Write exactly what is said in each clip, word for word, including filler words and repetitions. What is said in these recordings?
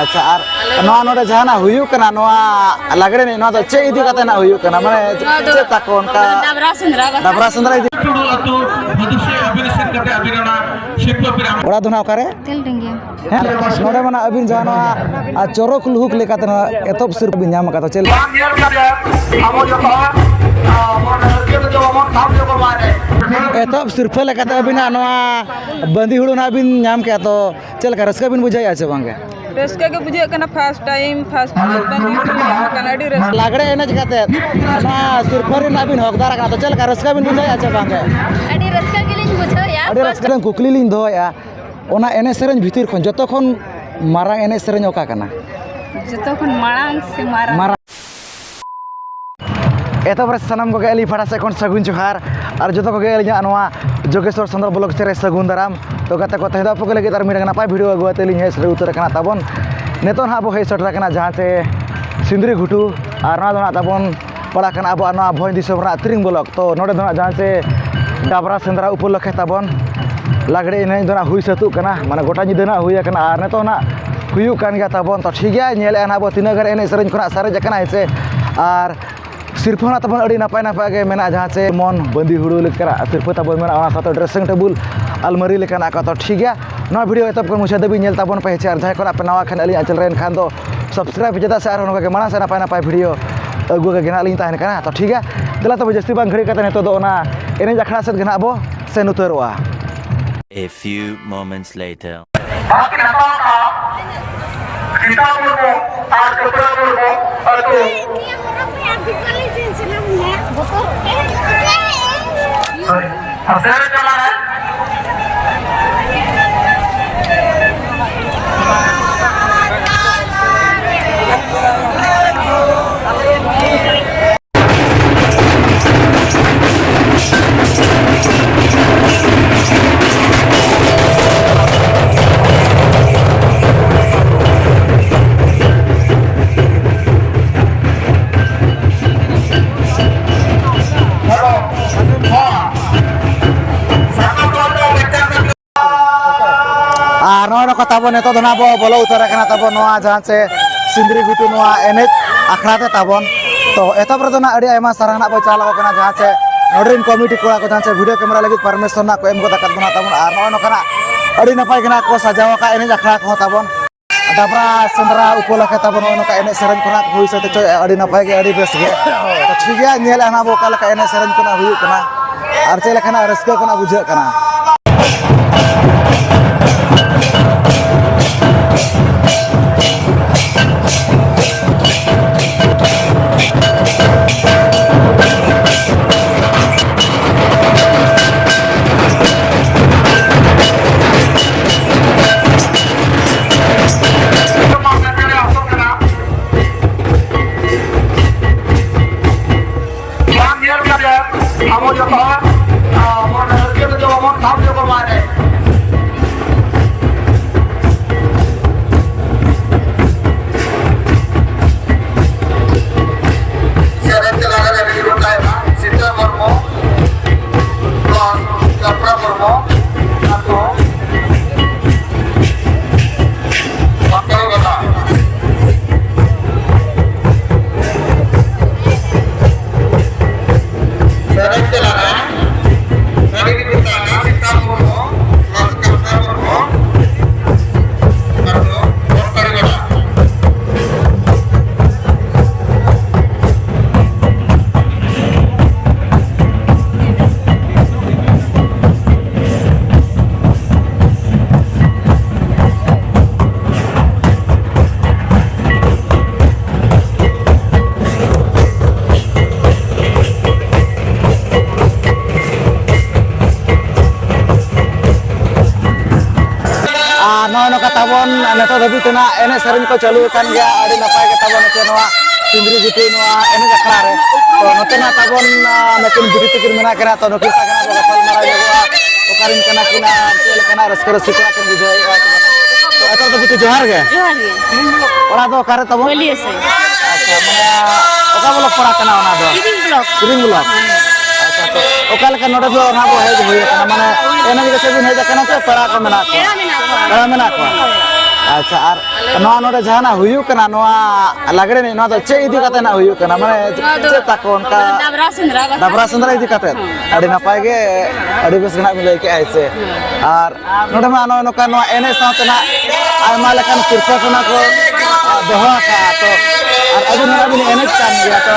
ᱟᱪᱪᱷᱟ, ᱟᱨ ᱱᱚᱣᱟ ᱱᱚᱰᱮ ᱡᱟᱦᱟᱱᱟᱜ ᱦᱩᱭᱩᱜ ᱠᱟᱱᱟ, ᱱᱚᱣᱟ ᱞᱟᱜᱽᱲᱮ ᱮᱱᱮᱡ, ᱱᱚᱣᱟ ᱫᱚ ᱪᱮᱫ ᱤᱫᱤ ᱠᱟᱛᱮ ᱱᱟᱜ ᱦᱩᱭᱩᱜ ᱠᱟᱱᱟ? ᱢᱟᱱᱮ ᱱᱚᱣᱟ ᱫᱚ ᱪᱮᱫ ᱛᱟᱠᱚ ᱚᱱᱠᱟ? ᱰᱟᱵᱨᱟ ᱥᱮᱸᱫᱽᱨᱟ ᱵᱟᱠᱷᱨᱟ᱾ ᱰᱟᱵᱨᱟ ᱥᱮᱸᱫᱽᱨᱟ ᱤᱫᱤ᱾ ᱴᱩᱰᱩ ᱟᱹᱛᱩ ᱢᱚᱫᱷᱩᱥᱨᱤ ᱟᱹᱵᱤᱱ ᱥᱮᱱ ᱠᱟᱛᱮ ᱟᱹᱵᱤᱱ ᱚᱱᱟ ᱥᱤᱨᱯᱟᱹ ᱵᱤᱱ ᱟᱢ᱾ ᱚᱲᱟᱜ ᱫᱚ ᱱᱟᱜ ᱚᱠᱟᱨᱮ? ᱛᱮᱞᱰᱤᱝᱜᱤ᱾ ᱦᱮᱸ, ᱱᱚᱰᱮ ᱢᱟ ᱱᱟᱜ ᱟᱹᱵᱤᱱ ᱡᱟᱦᱟᱸ ᱱᱚᱣᱟ, ᱟᱨ, ᱪᱚᱨᱚᱠ ᱞᱩᱦᱩᱠ ᱞᱮᱠᱟᱛᱮ ᱱᱚᱣᱟ ᱮᱛᱚᱦᱚᱵ ᱥᱤᱨᱯᱟᱹ ᱵᱤᱱ ᱧᱟᱢ ᱟᱠᱟᱫᱟ, ᱪᱮᱫ ᱞᱮᱠᱟ? ᱵᱟᱝ ᱧᱮᱞ ᱠᱟᱛᱮ ᱟᱵᱚ ᱡᱚᱛᱚ ᱦᱚᱲ, ᱟᱵᱚ ᱨᱟᱹᱥᱠᱟᱹ ᱛᱮᱫᱚ ᱵᱟᱵᱚᱱ ᱥᱟᱵ ᱡᱚᱝ ᱠᱚ ᱵᱟᱭᱨᱮ᱾ ᱮᱛᱚᱦᱚᱵ ᱥᱤᱨᱯᱟᱹ ᱞᱮᱠᱟᱛᱮ ᱟᱹᱵᱤᱱᱟᱜ ᱱᱚᱣᱟ ᱵᱟᱸᱫᱤ ᱦᱩᱲᱩ ᱱᱟᱜ ᱵᱤᱱ ᱧᱟᱢ ᱠᱮᱜᱼᱟ, ᱛᱚ ᱪᱮᱫ ᱞᱮᱠᱟ ᱨᱟᱹᱥᱠᱟᱹ ᱵᱤᱱ ᱵᱩᱡᱷᱟᱹᱣᱮᱫᱼᱟ ᱥᱮ ᱵᱟᱝᱜᱮ? ᱨᱟᱹᱥᱠᱟᱹ ᱜᱮ ᱵᱩᱡᱷᱟᱹᱜ ᱠᱟᱱᱟ, first time, first time ᱵᱟᱸᱫᱤ ᱦᱩᱲᱩ ᱧᱟᱢ ᱠᱟᱱᱟ, ᱟᱹᱰᱤ ᱨᱟᱹᱥᱠᱟᱹ᱾ ᱞᱟᱜᱽᱲᱮ ᱮᱱᱮᱡ ᱠᱟᱛᱮ ᱱᱚᱣᱟ ᱥᱤᱨᱯᱟᱹ ᱨᱮᱱᱟᱜ ᱵᱤᱱ ᱦᱚᱠᱫᱟᱨ ᱟᱠᱟᱱᱟ, ᱛᱚ ᱪᱮᱫ ᱞᱮᱠᱟ ᱨᱟᱹᱥᱠᱟᱹ ᱵᱤᱱ ᱵᱩᱡᱷᱟᱹᱣᱮᱫᱼᱟ ᱥᱮ ᱵᱟᱝᱜᱮ? ᱟᱹᱰᱤ ᱨᱟᱹᱥᱠᱟᱹ ᱜᱮᱞᱤᱧ ᱵᱩᱡᱷᱟᱹᱣᱮᱫᱼᱟ᱾ ᱟᱹᱰᱤ ᱨᱟᱹᱥᱠᱟᱹ ᱨᱮᱱ ᱠᱩᱠᱞᱤ ᱞᱤᱧ ᱫᱚᱦᱚᱭᱮᱫᱼᱟ, ᱚᱱᱟ ᱮᱱᱮᱡ ᱥᱮᱨᱮᱧ ᱵᱷᱤᱛᱤᱨ ᱠᱷᱚᱱ ᱡᱚᱛᱚ ᱠᱷᱚᱱ ᱢᱟᱨᱟᱝ ᱮᱱᱮᱡ ᱥᱮᱨᱮᱧ ᱚᱠᱟ ᱠᱟᱱᱟ? ᱡᱚᱛᱚ ᱠᱷᱚᱱ ᱢᱟᱲᱟᱝ ᱥᱮ ᱢᱟᱨᱟᱝ? ᱢᱟᱨᱟᱝ᱾ ᱮᱛᱚᱦᱚᱵ ᱨᱮ ᱥᱟᱱᱟᱢ ᱠᱚᱜᱮ ᱟᱹᱞᱤᱧ ᱯᱟᱦᱴᱟ ᱥᱮᱫ ᱠᱷᱚᱱ ᱥᱟᱹᱜᱩᱱ ᱡᱚᱦᱟᱨ, ᱟᱨ ᱡᱚᱛᱚ ᱠᱚᱜᱮ ᱟᱹᱞᱤᱧᱟᱜ ᱱᱚᱣᱟ ᱡᱳᱜᱮᱥᱣᱚᱨ ᱥᱟᱱᱛᱟᱲ ᱵᱞᱚᱜ ᱪᱮᱱᱮᱞ ᱨᱮ ᱥᱟᱹᱜᱩᱱ ᱫᱟᱨᱟᱢ᱾ ᱛᱚ ᱜᱟᱛᱮ ᱠᱚ, ᱛᱮᱦᱮᱧ ᱫᱚ ᱟᱯᱮ ᱠᱚ ᱞᱟᱹᱜᱤᱫ ᱟᱨ ᱢᱤᱫᱴᱟᱝ ᱱᱟᱯᱟᱭ ᱵᱷᱤᱰᱤᱭᱳ ᱟᱹᱜᱩ ᱠᱟᱛᱮ ᱞᱤᱧ ᱦᱮᱡ ᱥᱮᱴᱮᱨ ᱩᱛᱟᱹᱨ ᱟᱠᱟᱱᱟ ᱛᱟᱵᱚᱱ᱾ ᱱᱤᱛᱚᱜ ᱱᱟᱦᱟᱜ ᱵᱚ ᱦᱮᱡ ᱥᱮᱴᱮᱨ ᱟᱠᱟᱱᱟ ᱡᱟᱦᱟᱸ ᱪᱮ ᱥᱤᱸᱫᱽᱨᱤ ᱜᱷᱩᱴᱩ, ᱟᱨ ᱱᱚᱣᱟ ᱫᱚ ᱱᱟᱦᱟᱜ ᱛᱟᱵᱚᱱ ᱯᱟᱲᱟᱜ ᱠᱟᱱᱟ ᱟᱵᱚᱣᱟᱜ ᱱᱚᱣᱟ ᱵᱷᱚᱸᱡᱽ ᱫᱤᱥᱚᱢ ᱨᱮᱱᱟᱜ ᱛᱤᱨᱤᱝ ᱵᱞᱚᱠ᱾ ᱛᱚ ᱱᱚᱰᱮ ᱫᱚ ᱱᱟᱦᱟᱜ ᱡᱟᱦᱟᱸ ᱪᱮ ᱰᱟᱵᱨᱟ ᱥᱮᱸᱫᱽᱨᱟ ᱩᱯᱚᱞᱚᱠᱠᱷᱮ ᱛᱟᱵᱚᱱ ᱞᱟᱜᱽᱲᱮ ᱮᱱᱮᱡ ᱫᱚ ᱱᱟᱦᱟᱜ ᱦᱩᱭ ᱥᱟᱹᱛᱩᱜ ᱠᱟᱱᱟ, ᱢᱟᱱᱮ ᱜᱚᱴᱟ ᱧᱤᱫᱟᱹ ᱱᱟᱦᱟᱜ ᱦᱩᱭ ᱟᱠᱟᱱᱟ, ᱟᱨ ᱱᱤᱛᱚᱜ ᱱᱟᱦᱟᱜ ᱦᱩᱭᱩᱜ ᱠᱟᱱ ᱜᱮᱭᱟ ᱛᱟᱵᱚᱱ᱾ ᱛᱚ ᱴᱷᱤᱠ ᱜᱮᱭᱟ, ᱧᱮᱞᱮᱫᱼᱟ ᱱᱟᱦᱟᱜ ᱵᱚ ᱛᱤᱱᱟᱹᱜ ᱜᱟᱱ ᱮᱱᱮᱡ ᱥᱮᱨᱮᱧ ᱠᱷᱚᱱᱟᱜ ᱥᱟᱨᱮᱡ ᱟᱠᱟᱱᱟ, ᱦᱮᱸ ᱥᱮ᱾ ᱟᱨ ᱥᱤᱨᱯᱟᱹ ᱦᱚᱸ ᱛᱟᱵᱚᱱ ᱟᱹᱰᱤ ᱱᱟᱯᱟᱭ ᱱᱟᱯᱟᱭ ᱜᱮ ᱢᱮᱱᱟᱜᱼᱟ, ᱡᱟᱦᱟᱸ ᱪᱮ ᱡᱮᱢᱚᱱ ᱵᱟᱸᱫᱤ ᱦᱩᱲᱩ ᱞᱮᱠᱟᱱᱟᱜ ᱥᱤᱨᱯᱟᱹ ᱛᱟᱵᱚᱱ ᱢᱮᱱᱟᱜᱼᱟ, ᱚᱱᱟ ᱥᱟᱶᱛᱮ dressing table, ᱟᱞᱢᱟᱨᱤ ᱞᱮᱠᱟᱱᱟᱜ ᱠᱚ᱾ ᱛᱚ ᱴᱷᱤᱠ ᱜᱮᱭᱟ, ᱱᱚᱣᱟ ᱵᱷᱤᱰᱤᱭᱳ ᱮᱛᱚᱦᱚᱵ ᱠᱷᱚᱱ ᱢᱩᱪᱟᱹᱫ ᱫᱷᱟᱹᱵᱤᱡ ᱧᱮᱞ ᱛᱟᱵᱚᱱ ᱯᱮ, ᱦᱮᱸ ᱪᱮ᱾ ᱟᱨ ᱡᱟᱦᱟᱸᱭ ᱠᱚ ᱟᱯᱮ ᱱᱟᱣᱟ ᱠᱷᱟᱱ ᱟᱹᱞᱤᱧᱟᱜ ᱪᱮᱱᱮᱞ ᱨᱮ, ᱮᱱᱠᱷᱟᱱ ᱫᱚ subscribe ᱯᱮ, ᱪᱮᱫᱟᱜ ᱥᱮ ᱟᱨᱦᱚᱸ ᱱᱚᱝᱠᱟ ᱜᱮ ᱢᱟᱲᱟᱝ ᱥᱮᱫ ᱱᱟᱯᱟᱭ ᱱᱟᱯᱟᱭ ᱵᱷᱤᱰᱤᱭᱳ ᱟᱹᱜᱩ ᱜᱮ ᱱᱟᱦᱟᱜ ᱞᱤᱧ ᱛᱟᱦᱮᱱ ᱠᱟᱱᱟ᱾ ᱛᱚ ᱴᱷᱤᱠ ᱜᱮᱭᱟ, ᱫᱮᱞᱟ ᱛᱚᱵᱮ ᱡᱟᱹᱥᱛᱤ ᱵᱟᱝ ᱜᱷᱟᱹᱲᱤᱡ ᱠᱟᱛᱮ ᱱᱤᱛᱚᱜ ᱫᱚ ᱚᱱᱟ ᱮᱱᱮᱡ ᱟᱠᱷᱲᱟ ᱥᱮᱫ ᱜᱮ ᱱᱟᱦᱟᱜ ᱵᱚ ᱥᱮᱱ ᱩᱛᱟᱹᱨᱚᱜᱼᱟ᱾ A few moments later. ᱵᱷᱟᱜᱽ ᱠᱤᱱ ᱦᱟᱛᱟᱣ ᱟᱠᱟᱫᱼᱟ ᱥᱤᱛᱟ ᱢᱩᱨᱢᱩ ᱟᱨ ᱠᱟᱹᱯᱨᱟᱹ ᱢᱩᱨᱢᱩ ᱟᱹᱛᱩ᱾ ᱦᱳᱭ, ᱟᱨ ᱥᱮᱨᱮᱧ ᱛᱟᱞᱟ ᱨᱮ᱾ ᱛᱟᱵᱚᱱ ᱱᱤᱛᱚᱜ ᱫᱚ ᱱᱟᱜ ᱵᱚ ᱵᱚᱞᱚ ᱩᱛᱟᱹᱨ ᱟᱠᱟᱱᱟ ᱛᱟᱵᱚᱱ ᱱᱚᱣᱟ ᱡᱟᱦᱟᱸ ᱪᱮ ᱥᱤᱸᱫᱽᱨᱤ ᱜᱷᱩᱴᱩ ᱱᱚᱣᱟ ᱮᱱᱮᱡ ᱟᱠᱷᱲᱟ ᱛᱮ ᱛᱟᱵᱚᱱ᱾ ᱛᱚ ᱮᱛᱚᱦᱚᱵ ᱨᱮᱫᱚ ᱱᱟᱜ ᱟᱹᱰᱤ ᱟᱭᱢᱟ ᱥᱟᱨᱦᱟᱣ ᱱᱟᱜ ᱵᱚ ᱪᱟᱞ ᱟᱠᱚ ᱠᱟᱱᱟ ᱡᱟᱦᱟᱸ ᱪᱮ ᱱᱚᱰᱮ ᱨᱮᱱ ᱠᱚᱢᱤᱴᱤ ᱠᱚᱲᱟ ᱠᱚ ᱡᱟᱦᱟᱸ ᱪᱮ ᱵᱷᱤᱰᱤᱭᱳ ᱠᱮᱢᱮᱨᱟ ᱞᱟᱹᱜᱤᱫ ᱯᱟᱨᱢᱤᱥᱚᱱ ᱱᱟᱜ ᱠᱚ ᱮᱢ ᱜᱚᱫ ᱟᱠᱟᱫ ᱵᱚᱱᱟ ᱛᱟᱵᱚᱱ, ᱟᱨ ᱱᱚᱜᱼᱚᱭ ᱱᱚᱝᱠᱟᱱᱟᱜ ᱟᱹᱰᱤ ᱱᱟᱯᱟᱭ ᱜᱮ ᱱᱟᱜ ᱠᱚ ᱥᱟᱡᱟᱣ ᱟᱠᱟᱫ ᱮᱱᱮᱡ ᱟᱠᱷᱲᱟ ᱠᱚᱦᱚᱸ ᱛᱟᱵᱚᱱ᱾ ᱰᱟᱵᱨᱟ ᱥᱮᱸᱫᱽᱨᱟ ᱩᱯᱚᱞᱚᱠᱷᱮ ᱛᱟᱵᱚᱱ ᱱᱚᱜᱼᱚᱭ ᱱᱚᱝᱠᱟ ᱮᱱᱮᱡ ᱥᱮᱨᱮᱧ ᱠᱚ ᱱᱟᱜ ᱦᱩᱭ ᱥᱟᱹᱛ ᱦᱚᱪᱚᱭᱮᱫᱼᱟ, ᱟᱹᱰᱤ ᱱᱟᱯᱟᱭ ᱜᱮ, ᱟᱹᱰᱤ ᱵᱮᱥ ᱜᱮ᱾ ᱛᱚ ᱴᱷᱤᱠ ᱜᱮᱭᱟ, ᱧᱮᱞᱮᱫᱼᱟ ᱱᱟᱜ ᱵᱚ ᱚᱠᱟ ᱞᱮᱠᱟ ᱮᱱᱮᱡ ᱥᱮᱨᱮᱧ ᱠᱚ ᱱᱟᱜ ᱦᱩᱭᱩᱜ ᱠᱟᱱᱟ ᱟᱨ ᱪᱮᱫ ᱞᱮᱠᱟᱱᱟᱜ ᱨᱟᱹᱥᱠᱟᱹ ᱠᱚ ᱱᱟᱜ ᱵᱩᱡᱷᱟᱹᱜ ᱠᱟᱱᱟ᱾ ᱵᱟᱝ ᱧᱮᱞ ᱠᱟᱛᱮ ᱟᱵᱚ ᱡᱚᱛᱚ ᱦᱚᱲ, ᱟᱵᱚ ᱨᱟᱹᱥᱠᱟᱹ ᱛᱮᱫᱚ ᱵᱟᱵᱚᱱ ᱛᱷᱟᱢ ᱡᱚᱠᱚ ᱢᱟ ᱨᱮ᱾ ᱥᱮᱨᱮᱧ ᱛᱮ ᱞᱟᱜᱟ ᱞᱟᱹᱜᱤᱫ ᱵᱚᱱ ᱛᱟᱦᱮᱱᱟ, ᱥᱤᱛᱟᱹ ᱢᱩᱨᱢᱩ, ᱵᱞᱚᱠ ᱡᱟᱯᱨᱟ ᱢᱩᱨᱢᱩ, ᱟᱛᱳ ᱵᱟᱠᱚᱞ ᱜᱚᱰᱟ᱾ ᱥᱮᱨᱮᱧ ᱛᱮ ᱞᱟᱜᱟ ᱞᱟᱹᱜᱤᱫ ᱵᱚᱱ ᱛᱟᱦᱮᱱᱟ, ᱥᱤᱛᱟᱹ ᱢᱩᱨᱢᱩ, ᱵᱞᱚᱠ ᱡᱟᱯᱨᱟ ᱢᱩᱨᱢᱩ, ᱟᱛᱳ ᱵᱟᱠᱚᱞ ᱜᱚᱰᱟ᱾ ᱟᱨ ᱱᱚᱜᱼᱚᱭ ᱱᱚᱝᱠᱟ ᱛᱟᱵᱚᱱ ᱱᱤᱛᱚᱜ ᱫᱷᱟᱹᱵᱤᱡ ᱛᱮ ᱱᱟᱜ ᱮᱱᱮᱡ ᱥᱮᱨᱮᱧ ᱠᱚ ᱪᱟᱹᱞᱩ ᱟᱠᱟᱱ ᱜᱮᱭᱟ, ᱟᱹᱰᱤ ᱱᱟᱯᱟᱭ ᱜᱮ ᱛᱟᱵᱚᱱ ᱱᱚᱛᱮ ᱱᱚᱣᱟ ᱥᱤᱸᱫᱽᱨᱤ ᱜᱷᱩᱴᱩ ᱱᱚᱣᱟ ᱮᱱᱮᱡ ᱟᱠᱷᱲᱟ ᱨᱮ᱾ ᱛᱚ ᱱᱚᱛᱮ ᱱᱟᱜ ᱛᱟᱵᱚᱱ, ᱟᱸ, ᱱᱩᱠᱤᱱ ᱵᱤᱴᱤ ᱛᱟᱹᱠᱤᱱ ᱢᱮᱱᱟᱜ ᱠᱤᱱᱟ, ᱛᱚ ᱱᱩᱠᱤᱱ ᱥᱟᱶ ᱜᱮ ᱱᱟᱜ ᱵᱚ ᱜᱟᱯᱟᱞ ᱢᱟᱨᱟᱣ ᱧᱚᱜᱚᱜᱼᱟ, ᱚᱠᱟᱨᱮᱱ ᱠᱟᱱᱟ ᱠᱤᱱ ᱟᱨ ᱪᱮᱫ ᱞᱮᱠᱟᱱᱟᱜ ᱨᱟᱹᱥᱠᱟᱹ ᱨᱟᱹᱥᱠᱟᱹ ᱠᱤᱱ ᱵᱩᱡᱷᱟᱹᱣᱮᱫᱼᱟ ᱥᱮ ᱵᱟᱝ᱾ ᱛᱚ ᱮᱛᱚᱦᱚᱵ ᱫᱚ ᱵᱤᱴᱤ ᱡᱚᱦᱟᱨ ᱜᱮ᱾ ᱡᱚᱦᱟᱨ ᱜᱮ᱾ ᱚᱲᱟᱜ ᱫᱚ ᱚᱠᱟᱨᱮ ᱛᱟᱵᱚᱱ? ᱵᱟᱹᱞᱤᱭᱟᱹ ᱥᱮᱫ᱾ ᱟᱪᱪᱷᱟ, ᱢᱟᱱᱮ ᱚᱠᱟ ᱵᱞᱚᱠ ᱯᱟᱲᱟᱜ ᱠᱟᱱᱟ ᱚᱱᱟ ᱫᱚ? ᱠᱤᱨᱤᱧ ᱵᱞᱚᱠ᱾ ᱠᱤᱨᱤᱧ ᱵᱞᱚᱠ? ᱦᱮᱸ᱾ ᱟᱪᱪᱷᱟ, ᱛᱚ ᱚᱠᱟ ᱞᱮᱠᱟ ᱱᱚᱰᱮ ᱫᱚ ᱚᱱᱟ ᱵᱚ ᱦᱮᱡ ᱦᱩᱭ ᱟᱠᱟᱱᱟ? ᱢᱟᱱᱮ ᱮᱱᱮᱡ ᱜᱮ ᱪᱮᱫ ᱵᱤᱱ ᱦᱮᱡ ᱟᱠᱟᱱᱟ ᱥᱮ ᱯᱮᱲᱟ ᱠᱚ ᱢᱮᱱᱟᱜ ᱠᱚᱣᱟ? ᱯᱮᱲᱟ ᱢᱮᱱᱟᱜ ᱫᱟᱫᱟ ᱢᱮᱱᱟᱜ ᱠᱚᱣᱟ? ᱟᱪᱪᱷᱟ, ᱟᱨ ᱱᱚᱣᱟ ᱱᱚᱰᱮ ᱡᱟᱦᱟᱱᱟᱜ ᱦᱩᱭᱩᱜ ᱠᱟᱱᱟ, ᱱᱚᱣᱟ ᱞᱟᱜᱽᱲᱮ ᱮᱱᱮᱡ, ᱱᱚᱣᱟ ᱫᱚ ᱪᱮᱫ ᱤᱫᱤ ᱠᱟᱛᱮ ᱱᱟᱜ ᱦᱩᱭᱩᱜ ᱠᱟᱱᱟ? ᱢᱟᱱᱮ ᱱᱚᱣᱟ ᱫᱚ ᱪᱮᱫ ᱛᱟᱠᱚ ᱚᱱᱠᱟ? ᱰᱟᱵᱨᱟ ᱥᱮᱸᱫᱽᱨᱟ ᱵᱟᱠᱷᱨᱟ᱾ ᱰᱟᱵᱨᱟ ᱥᱮᱸᱫᱽᱨᱟ ᱤᱫᱤ ᱠᱟᱛᱮ? ᱦᱮᱸ᱾ ᱟᱹᱰᱤ ᱱᱟᱯᱟᱭ ᱜᱮ, ᱟᱹᱰᱤ ᱵᱮᱥ ᱜᱮ ᱱᱟᱜ ᱵᱤᱱ ᱞᱟᱹᱭ ᱠᱮᱜᱼᱟ, ᱦᱮᱸ ᱥᱮ? ᱟᱨ ᱱᱚᱰᱮ ᱢᱟ ᱱᱚᱜᱼᱚᱭ ᱱᱚᱝᱠᱟ ᱱᱚᱣᱟ ᱮᱱᱮᱡ ᱥᱟᱶᱛᱮ ᱱᱟᱜ ᱟᱭᱢᱟ ᱞᱮᱠᱟᱱ ᱥᱤᱨᱯᱟᱹ ᱠᱚ ᱱᱟᱜ ᱠᱚ, ᱟ, ᱫᱚᱦᱚ ᱟᱠᱟᱫᱼᱟ᱾ ᱛᱚ ᱟᱨ ᱟᱹᱵᱤᱱ ᱦᱚᱸ ᱵᱤᱱ ᱮᱱᱮᱡ ᱠᱟᱱ ᱜᱮᱭᱟ, ᱛᱚ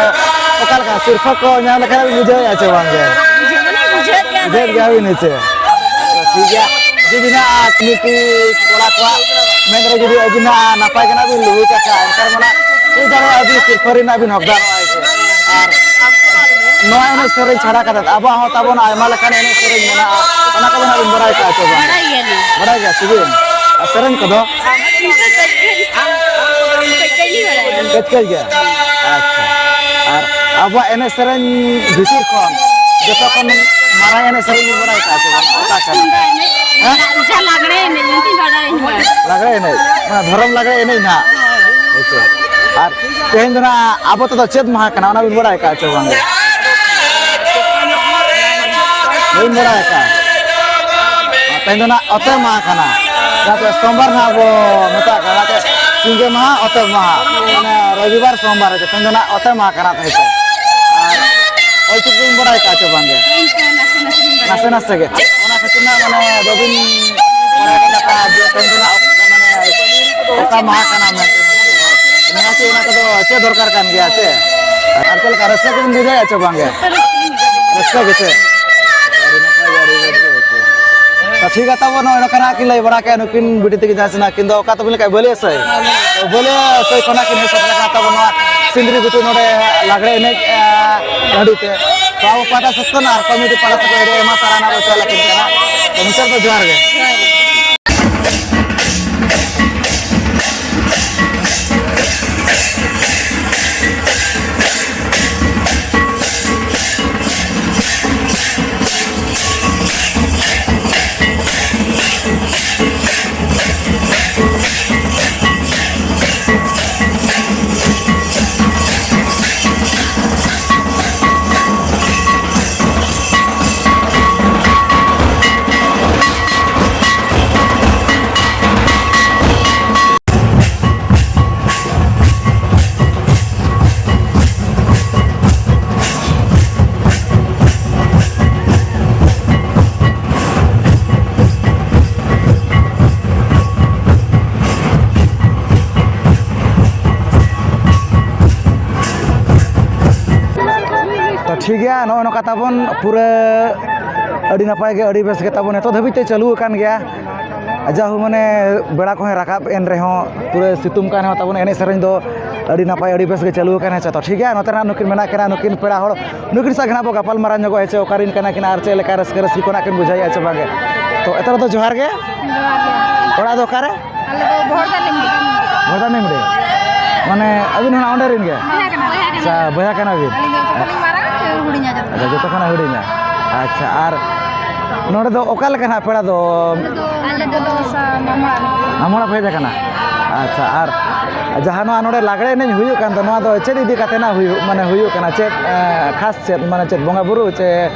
ᱚᱠᱟ ᱞᱮᱠᱟ ᱥᱤᱨᱯᱟᱹ ᱠᱚ ᱧᱟᱢ ᱞᱮᱠᱷᱟᱱ ᱵᱤᱱ ᱵᱩᱡᱷᱟᱹᱣᱮᱫᱼᱟ ᱪᱮ ᱵᱟᱝ ᱜᱮ? ᱵᱩᱡᱷᱟᱹᱣ ᱫᱚᱞᱤᱧ ᱵᱩᱡᱷᱟᱹᱣᱮᱫ ᱜᱮᱭᱟ᱾ ᱵᱩᱡᱷᱟᱹᱣᱮᱫ ᱜᱮᱭᱟ ᱵᱤᱱ ᱦᱮᱸ ᱪᱮ? ᱴᱷᱤᱠ ᱜᱮᱭᱟ, ᱡᱩᱫᱤ ᱱᱟᱜ ᱠᱚᱢᱤᱴᱤ ᱠᱚᱲᱟ ᱠᱚᱣᱟᱜ ᱢᱮᱱ ᱨᱮ ᱡᱩᱫᱤ ᱟᱹᱵᱤᱱ ᱱᱟᱜ ᱱᱟᱯᱟᱭ ᱜᱮ ᱱᱟᱜ ᱵᱤᱱ ᱞᱩᱦᱩᱠ ᱟᱠᱟᱫᱼᱟ, ᱮᱱᱠᱷᱟᱱ ᱢᱟ ᱱᱟᱜ ᱦᱩᱭ ᱫᱟᱲᱮᱭᱟᱜᱼᱟ ᱟᱹᱵᱤᱱ ᱥᱤᱨᱯᱟᱹ ᱨᱮᱱᱟᱜ ᱵᱤᱱ ᱦᱚᱠᱫᱟᱨᱚᱜᱼᱟ ᱦᱮᱸ ᱪᱮ? ᱟᱨ ᱱᱚᱣᱟ ᱮᱱᱮᱡ ᱥᱮᱨᱮᱧ ᱪᱷᱟᱲᱟ ᱠᱟᱛᱮ ᱟᱵᱚᱣᱟᱜ ᱦᱚᱸ ᱛᱟᱵᱚᱱ ᱟᱭᱢᱟ ᱞᱮᱠᱟᱱ ᱮᱱᱮᱡ ᱥᱮᱨᱮᱧ ᱢᱮᱱᱟᱜᱼᱟ, ᱚᱱᱟ ᱠᱚᱫᱚ ᱱᱟᱜ ᱵᱤᱱ ᱵᱟᱲᱟᱭ ᱠᱟᱜᱼᱟ ᱪᱮ ᱵᱟᱝ? ᱵᱟᱲᱟᱭ ᱜᱮᱭᱟᱞᱤᱧ᱾ ᱵᱟᱲᱟᱭ ᱜᱮᱭᱟ ᱥᱮ ᱵᱤᱱ? ᱟᱨ ᱥᱮᱨᱮᱧ ᱠᱚᱫᱚ? ᱤᱱᱠᱟᱹ ᱠᱟᱹᱡ ᱠᱟᱹᱡ, ᱠᱟᱹᱡ ᱠᱟᱹᱡ ᱞᱤᱧ ᱵᱟᱲᱟᱭᱟ᱾ ᱠᱟᱹᱡ ᱠᱟᱹᱡ ᱜᱮ? ᱟᱪᱪᱷᱟ᱾ ᱟᱨ ᱟᱵᱚᱣᱟᱜ ᱮᱱᱮᱡ ᱥᱮᱨᱮᱧ ᱵᱷᱤᱛᱤᱨ ᱠᱷᱚᱱ ᱡᱚᱛᱚ ᱠᱷᱚᱱ ᱢᱟᱨᱟᱝ ᱮᱱᱮᱡ ᱥᱮᱨᱮᱧ ᱵᱤᱱ ᱵᱟᱲᱟᱭ ᱠᱟᱜᱼᱟ ᱪᱮ ᱵᱟᱝ? ᱚᱠᱟ ᱠᱟᱱᱟ? ᱛᱩᱢᱫᱟᱜ ᱮᱱᱮᱡ, ᱦᱮᱸ? ᱡᱟᱦᱟᱸ ᱞᱟᱜᱽᱲᱮ ᱮᱱᱮᱡ ᱢᱮᱱᱛᱮᱧ ᱵᱟᱲᱟᱭᱟ ᱤᱧ ᱢᱟ᱾ ᱞᱟᱜᱽᱲᱮ ᱮᱱᱮᱡ? ᱢᱟᱱᱮ ᱫᱷᱚᱨᱚᱢ ᱞᱟᱜᱽᱲᱮ ᱮᱱᱮᱡ ᱱᱟᱦᱟᱜ? ᱦᱳᱭ᱾ ᱦᱮᱸ ᱥᱮ᱾ ᱟᱨ ᱛᱮᱦᱮᱧ ᱫᱚ ᱱᱟᱜ ᱟᱵᱚ ᱛᱮᱫᱚ ᱪᱮᱫ ᱢᱟᱦᱟ ᱠᱟᱱᱟ, ᱚᱱᱟ ᱵᱤᱱ ᱵᱟᱲᱟᱭ ᱠᱟᱜᱼᱟ ᱪᱮ ᱵᱟᱝ? ᱵᱟᱹᱧ ᱵᱟᱲᱟᱭ ᱠᱟᱜᱼᱟ᱾ ᱛᱮᱦᱮᱧ ᱫᱚ ᱱᱟᱜ ᱚᱛᱮ ᱢᱟᱦᱟ ᱠᱟᱱᱟ, ᱡᱟᱦᱟᱸ ᱫᱚ ᱥᱳᱢᱵᱟᱨ ᱱᱟᱜ ᱵᱚ ᱢᱮᱛᱟᱜ ᱠᱟᱱᱟ, ᱚᱱᱟᱛᱮ ᱥᱤᱸᱜᱮ ᱢᱟᱦᱟ, ᱚᱛᱮ ᱢᱟᱦᱟ, ᱢᱟᱱᱮ ᱨᱚᱵᱤᱵᱟᱨ, ᱥᱳᱢᱵᱟᱨ, ᱛᱮᱦᱮᱧ ᱫᱚ ᱱᱟᱜ ᱚᱛᱮ ᱢᱟᱦᱟ ᱠᱟᱱᱟ ᱛᱮᱦᱮᱧ ᱫᱚ᱾ ᱟᱨ ᱚᱞᱪᱤᱠᱤ ᱵᱤᱱ ᱵᱟᱲᱟᱭ ᱠᱟᱜᱼᱟ ᱪᱮ ᱵᱟᱝ ᱜᱮ? ᱤᱱᱠᱟᱹ ᱱᱟᱥᱮ ᱱᱟᱥᱮ ᱞᱤᱧ ᱵᱟᱲᱟᱭᱟ᱾ ᱱᱟᱥᱮ ᱱᱟᱥᱮ ᱜᱮ᱾ ᱚᱱᱟ ᱠᱷᱟᱹᱛᱤᱨ ᱱᱟᱜ ᱢᱟᱱᱮ ᱵᱟᱹᱵᱤᱱ ᱵᱟᱲᱟᱭ ᱠᱟᱫᱟ ᱡᱮ ᱛᱮᱦᱮᱧ ᱫᱚ ᱱᱟᱜ ᱚᱠᱟ ᱢᱟᱦᱟ ᱠᱟᱱᱟ ᱢᱮᱱᱛᱮ᱾ ᱱᱤᱦᱟᱹᱛᱤ ᱚᱱᱟ ᱠᱚᱫᱚ ᱪᱮᱫ ᱫᱚᱨᱠᱟᱨ ᱠᱟᱱ ᱜᱮᱭᱟ ᱥᱮ? ᱟᱨ ᱪᱮᱫ ᱞᱮᱠᱟ ᱨᱟᱹᱥᱠᱟᱹ ᱜᱮᱵᱤᱱ ᱵᱩᱡᱷᱟᱹᱣᱮᱫᱼᱟ ᱪᱮ ᱵᱟᱝ ᱜᱮ? ᱨᱟᱹᱥᱠᱟᱹ ᱜᱮ ᱪᱮ? ᱟᱹᱰᱤ ᱱᱟᱯᱟᱭ ᱜᱮ, ᱟᱹᱰᱤ ᱨᱟᱹᱥᱠᱟᱹ ᱜᱮ ᱪᱮ? ᱛᱚ ᱴᱷᱤᱠ ᱜᱮᱭᱟ, ᱛᱟᱵᱚ ᱱᱚᱜᱼᱚᱭ ᱱᱚᱝᱠᱟ ᱱᱟᱜ ᱠᱤᱱ ᱞᱟᱹᱭ ᱵᱟᱲᱟ ᱠᱮᱫᱼᱟ ᱱᱩᱠᱤᱱ ᱵᱤᱴᱤ ᱛᱟᱹᱠᱤᱱ ᱡᱟᱦᱟᱸ ᱥᱮᱱᱟᱜ ᱠᱤᱱ ᱫᱚ ᱚᱠᱟ ᱛᱟᱵᱚᱱ ᱞᱮᱠᱟ ᱵᱟᱹᱞᱤᱭᱟᱹ ᱥᱟᱹᱭ? ᱵᱟᱹᱞᱤᱭᱟᱹ ᱥᱟᱹᱭ ᱠᱷᱚᱱᱟᱜ ᱠᱤᱱ ᱦᱮᱡ ᱥᱮᱴᱮᱨ ᱟᱠᱟᱱ ᱛᱟᱵᱚᱱ ᱱᱚᱣᱟ ᱥᱤᱸᱫᱽᱨᱤ ᱜᱷᱩᱴᱩ ᱱᱚᱰᱮ ᱞᱟᱜᱽᱲᱮ ᱮᱱᱮᱡ, ᱟᱸ, ᱴᱟᱺᱰᱤ ᱛᱮ᱾ ᱛᱚ ᱟᱵᱚ ᱯᱟᱦᱴᱟ ᱥᱮᱫ ᱠᱷᱚᱱ ᱟᱨ ᱠᱚᱢᱤᱴᱤ ᱯᱟᱦᱴᱟ ᱥᱮᱫ ᱠᱷᱚᱱ ᱟᱹᱰᱤ ᱟᱭᱢᱟ ᱥᱟᱨᱦᱟᱣ ᱵᱚᱱ ᱪᱟᱞ ᱟᱹᱠᱤᱱ ᱠᱟᱱᱟ᱾ ᱛᱚ ᱢᱩᱪᱟᱹᱫ ᱫᱚ ᱡᱚᱦᱟᱨ ᱜᱮ᱾ ᱴᱷᱤᱠ ᱜᱮᱭᱟ, ᱱᱚᱜᱼᱚ ᱱᱚᱝᱠᱟ ᱛᱟᱵᱚᱱ ᱯᱩᱨᱟᱹ ᱟᱹᱰᱤ ᱱᱟᱯᱟᱭ ᱜᱮ, ᱟᱹᱰᱤ ᱵᱮᱥ ᱜᱮ ᱛᱟᱵᱚᱱ ᱱᱤᱛᱚᱜ ᱫᱷᱟᱹᱵᱤᱡ ᱛᱮ ᱪᱟᱹᱞᱩ ᱟᱠᱟᱱ ᱜᱮᱭᱟ᱾ ᱡᱟᱦᱳ, ᱢᱟᱱᱮ ᱵᱮᱲᱟ ᱠᱚᱦᱚᱸᱭ ᱨᱟᱠᱟᱵ ᱮᱱ ᱨᱮᱦᱚᱸ ᱯᱩᱨᱟᱹ ᱥᱤᱛᱩᱝ ᱠᱟᱱ ᱨᱮᱦᱚᱸ ᱛᱟᱵᱚᱱ ᱮᱱᱮᱡ ᱥᱮᱨᱮᱧ ᱫᱚ ᱟᱹᱰᱤ ᱱᱟᱯᱟᱭ, ᱟᱹᱰᱤ ᱵᱮᱥ ᱜᱮ ᱪᱟᱹᱞᱩ ᱟᱠᱟᱱᱟ᱾ ᱦᱮᱸ ᱥᱮ? ᱛᱚ ᱴᱷᱤᱠ ᱜᱮᱭᱟ, ᱱᱚᱛᱮ ᱨᱮᱱᱟᱜ ᱱᱩᱠᱤᱱ ᱢᱮᱱᱟᱜ ᱠᱤᱱᱟ, ᱱᱩᱠᱤᱱ ᱯᱮᱲᱟ ᱦᱚᱲ, ᱱᱩᱠᱤᱱ ᱥᱟᱶ ᱜᱮ ᱱᱟᱜ ᱵᱚ ᱜᱟᱯᱟᱞ ᱢᱟᱨᱟᱣ ᱧᱚᱜᱚᱜᱼᱟ, ᱦᱮᱸ ᱥᱮ? ᱚᱠᱟᱨᱮᱱ ᱠᱟᱱᱟ ᱠᱤᱱ ᱟᱨ ᱪᱮᱫ ᱞᱮᱠᱟ ᱨᱟᱹᱥᱠᱟᱹ ᱨᱟᱹᱥᱠᱤ ᱠᱚ ᱱᱟᱜ ᱠᱤᱱ ᱵᱩᱡᱷᱟᱹᱣᱮᱫᱼᱟ ᱪᱮ ᱵᱟᱝᱜᱮ᱾ ᱛᱚ ᱮᱛᱚᱦᱚᱵ ᱫᱚ ᱡᱚᱦᱟᱨ ᱜᱮ᱾ ᱡᱚᱦᱟᱨ ᱜᱮ᱾ ᱚᱲᱟᱜ ᱫᱚ ᱚᱠᱟᱨᱮ? ᱟᱞᱮ ᱫᱚ ᱵᱷᱚᱲᱫᱟ ᱞᱤᱧ ᱜᱮ᱾ ᱵᱷᱚᱲᱫᱟ ᱱᱤᱢᱰᱤ? ᱢᱟᱱᱮ ᱟᱹᱵᱤᱱ ᱦᱚᱸ ᱚᱸᱰᱮ ᱨᱮᱱ ᱜᱮ? ᱵᱚᱭᱦᱟ ᱠᱟᱱᱟ᱾ ᱟᱪᱪᱷᱟ, ᱵᱚᱭᱦᱟ ᱠᱟᱱᱟ ᱵᱤᱱ? ᱟᱹᱞᱤᱧ ᱫᱚ ᱡᱚᱛᱚ ᱠᱷᱚᱱ ᱞᱤᱧ ᱢᱟᱨᱟᱝ, ᱦᱩᱰᱤᱧᱟ ᱡᱚᱛᱚ᱾ ᱟᱪᱪᱷᱟ, ᱡᱚᱛᱚ ᱠᱷᱚᱱᱟᱜ ᱦᱩᱰᱤᱧᱟ᱾ ᱟᱪᱪᱷᱟ, ᱟᱨ ᱱᱚᱰᱮ ᱫᱚ ᱚᱠᱟ ᱞᱮᱠᱟ ᱱᱟᱜ ᱯᱮᱲᱟ ᱫᱚ? ᱟᱞᱮ ᱫᱚ, ᱟᱞᱮ ᱫᱚ ᱥᱟ-, ᱢᱟᱢᱚ ᱚᱲᱟᱜ ᱨᱮ᱾ ᱢᱟᱢᱚ ᱚᱲᱟᱜ ᱯᱮ ᱦᱮᱡ ᱟᱠᱟᱱᱟ? ᱟᱪᱪᱷᱟ, ᱟᱨ ᱡᱟᱦᱟᱸ ᱱᱚᱣᱟ ᱱᱚᱰᱮ ᱞᱟᱜᱽᱲᱮ ᱮᱱᱮᱡ ᱦᱩᱭᱩᱜ ᱠᱟᱱ ᱫᱚ, ᱱᱚᱣᱟ ᱫᱚ ᱪᱮᱫ ᱤᱫᱤ ᱠᱟᱛᱮ ᱱᱟᱜ ᱦᱩᱭᱩᱜ, ᱢᱟᱱᱮ ᱦᱩᱭᱩᱜ ᱠᱟᱱᱟ? ᱪᱮᱫ, ᱮ, ᱠᱷᱟᱥ ᱪᱮᱫ, ᱢᱟᱱᱮ ᱪᱮᱫ ᱵᱚᱸᱜᱟ ᱵᱩᱨᱩ ᱪᱮ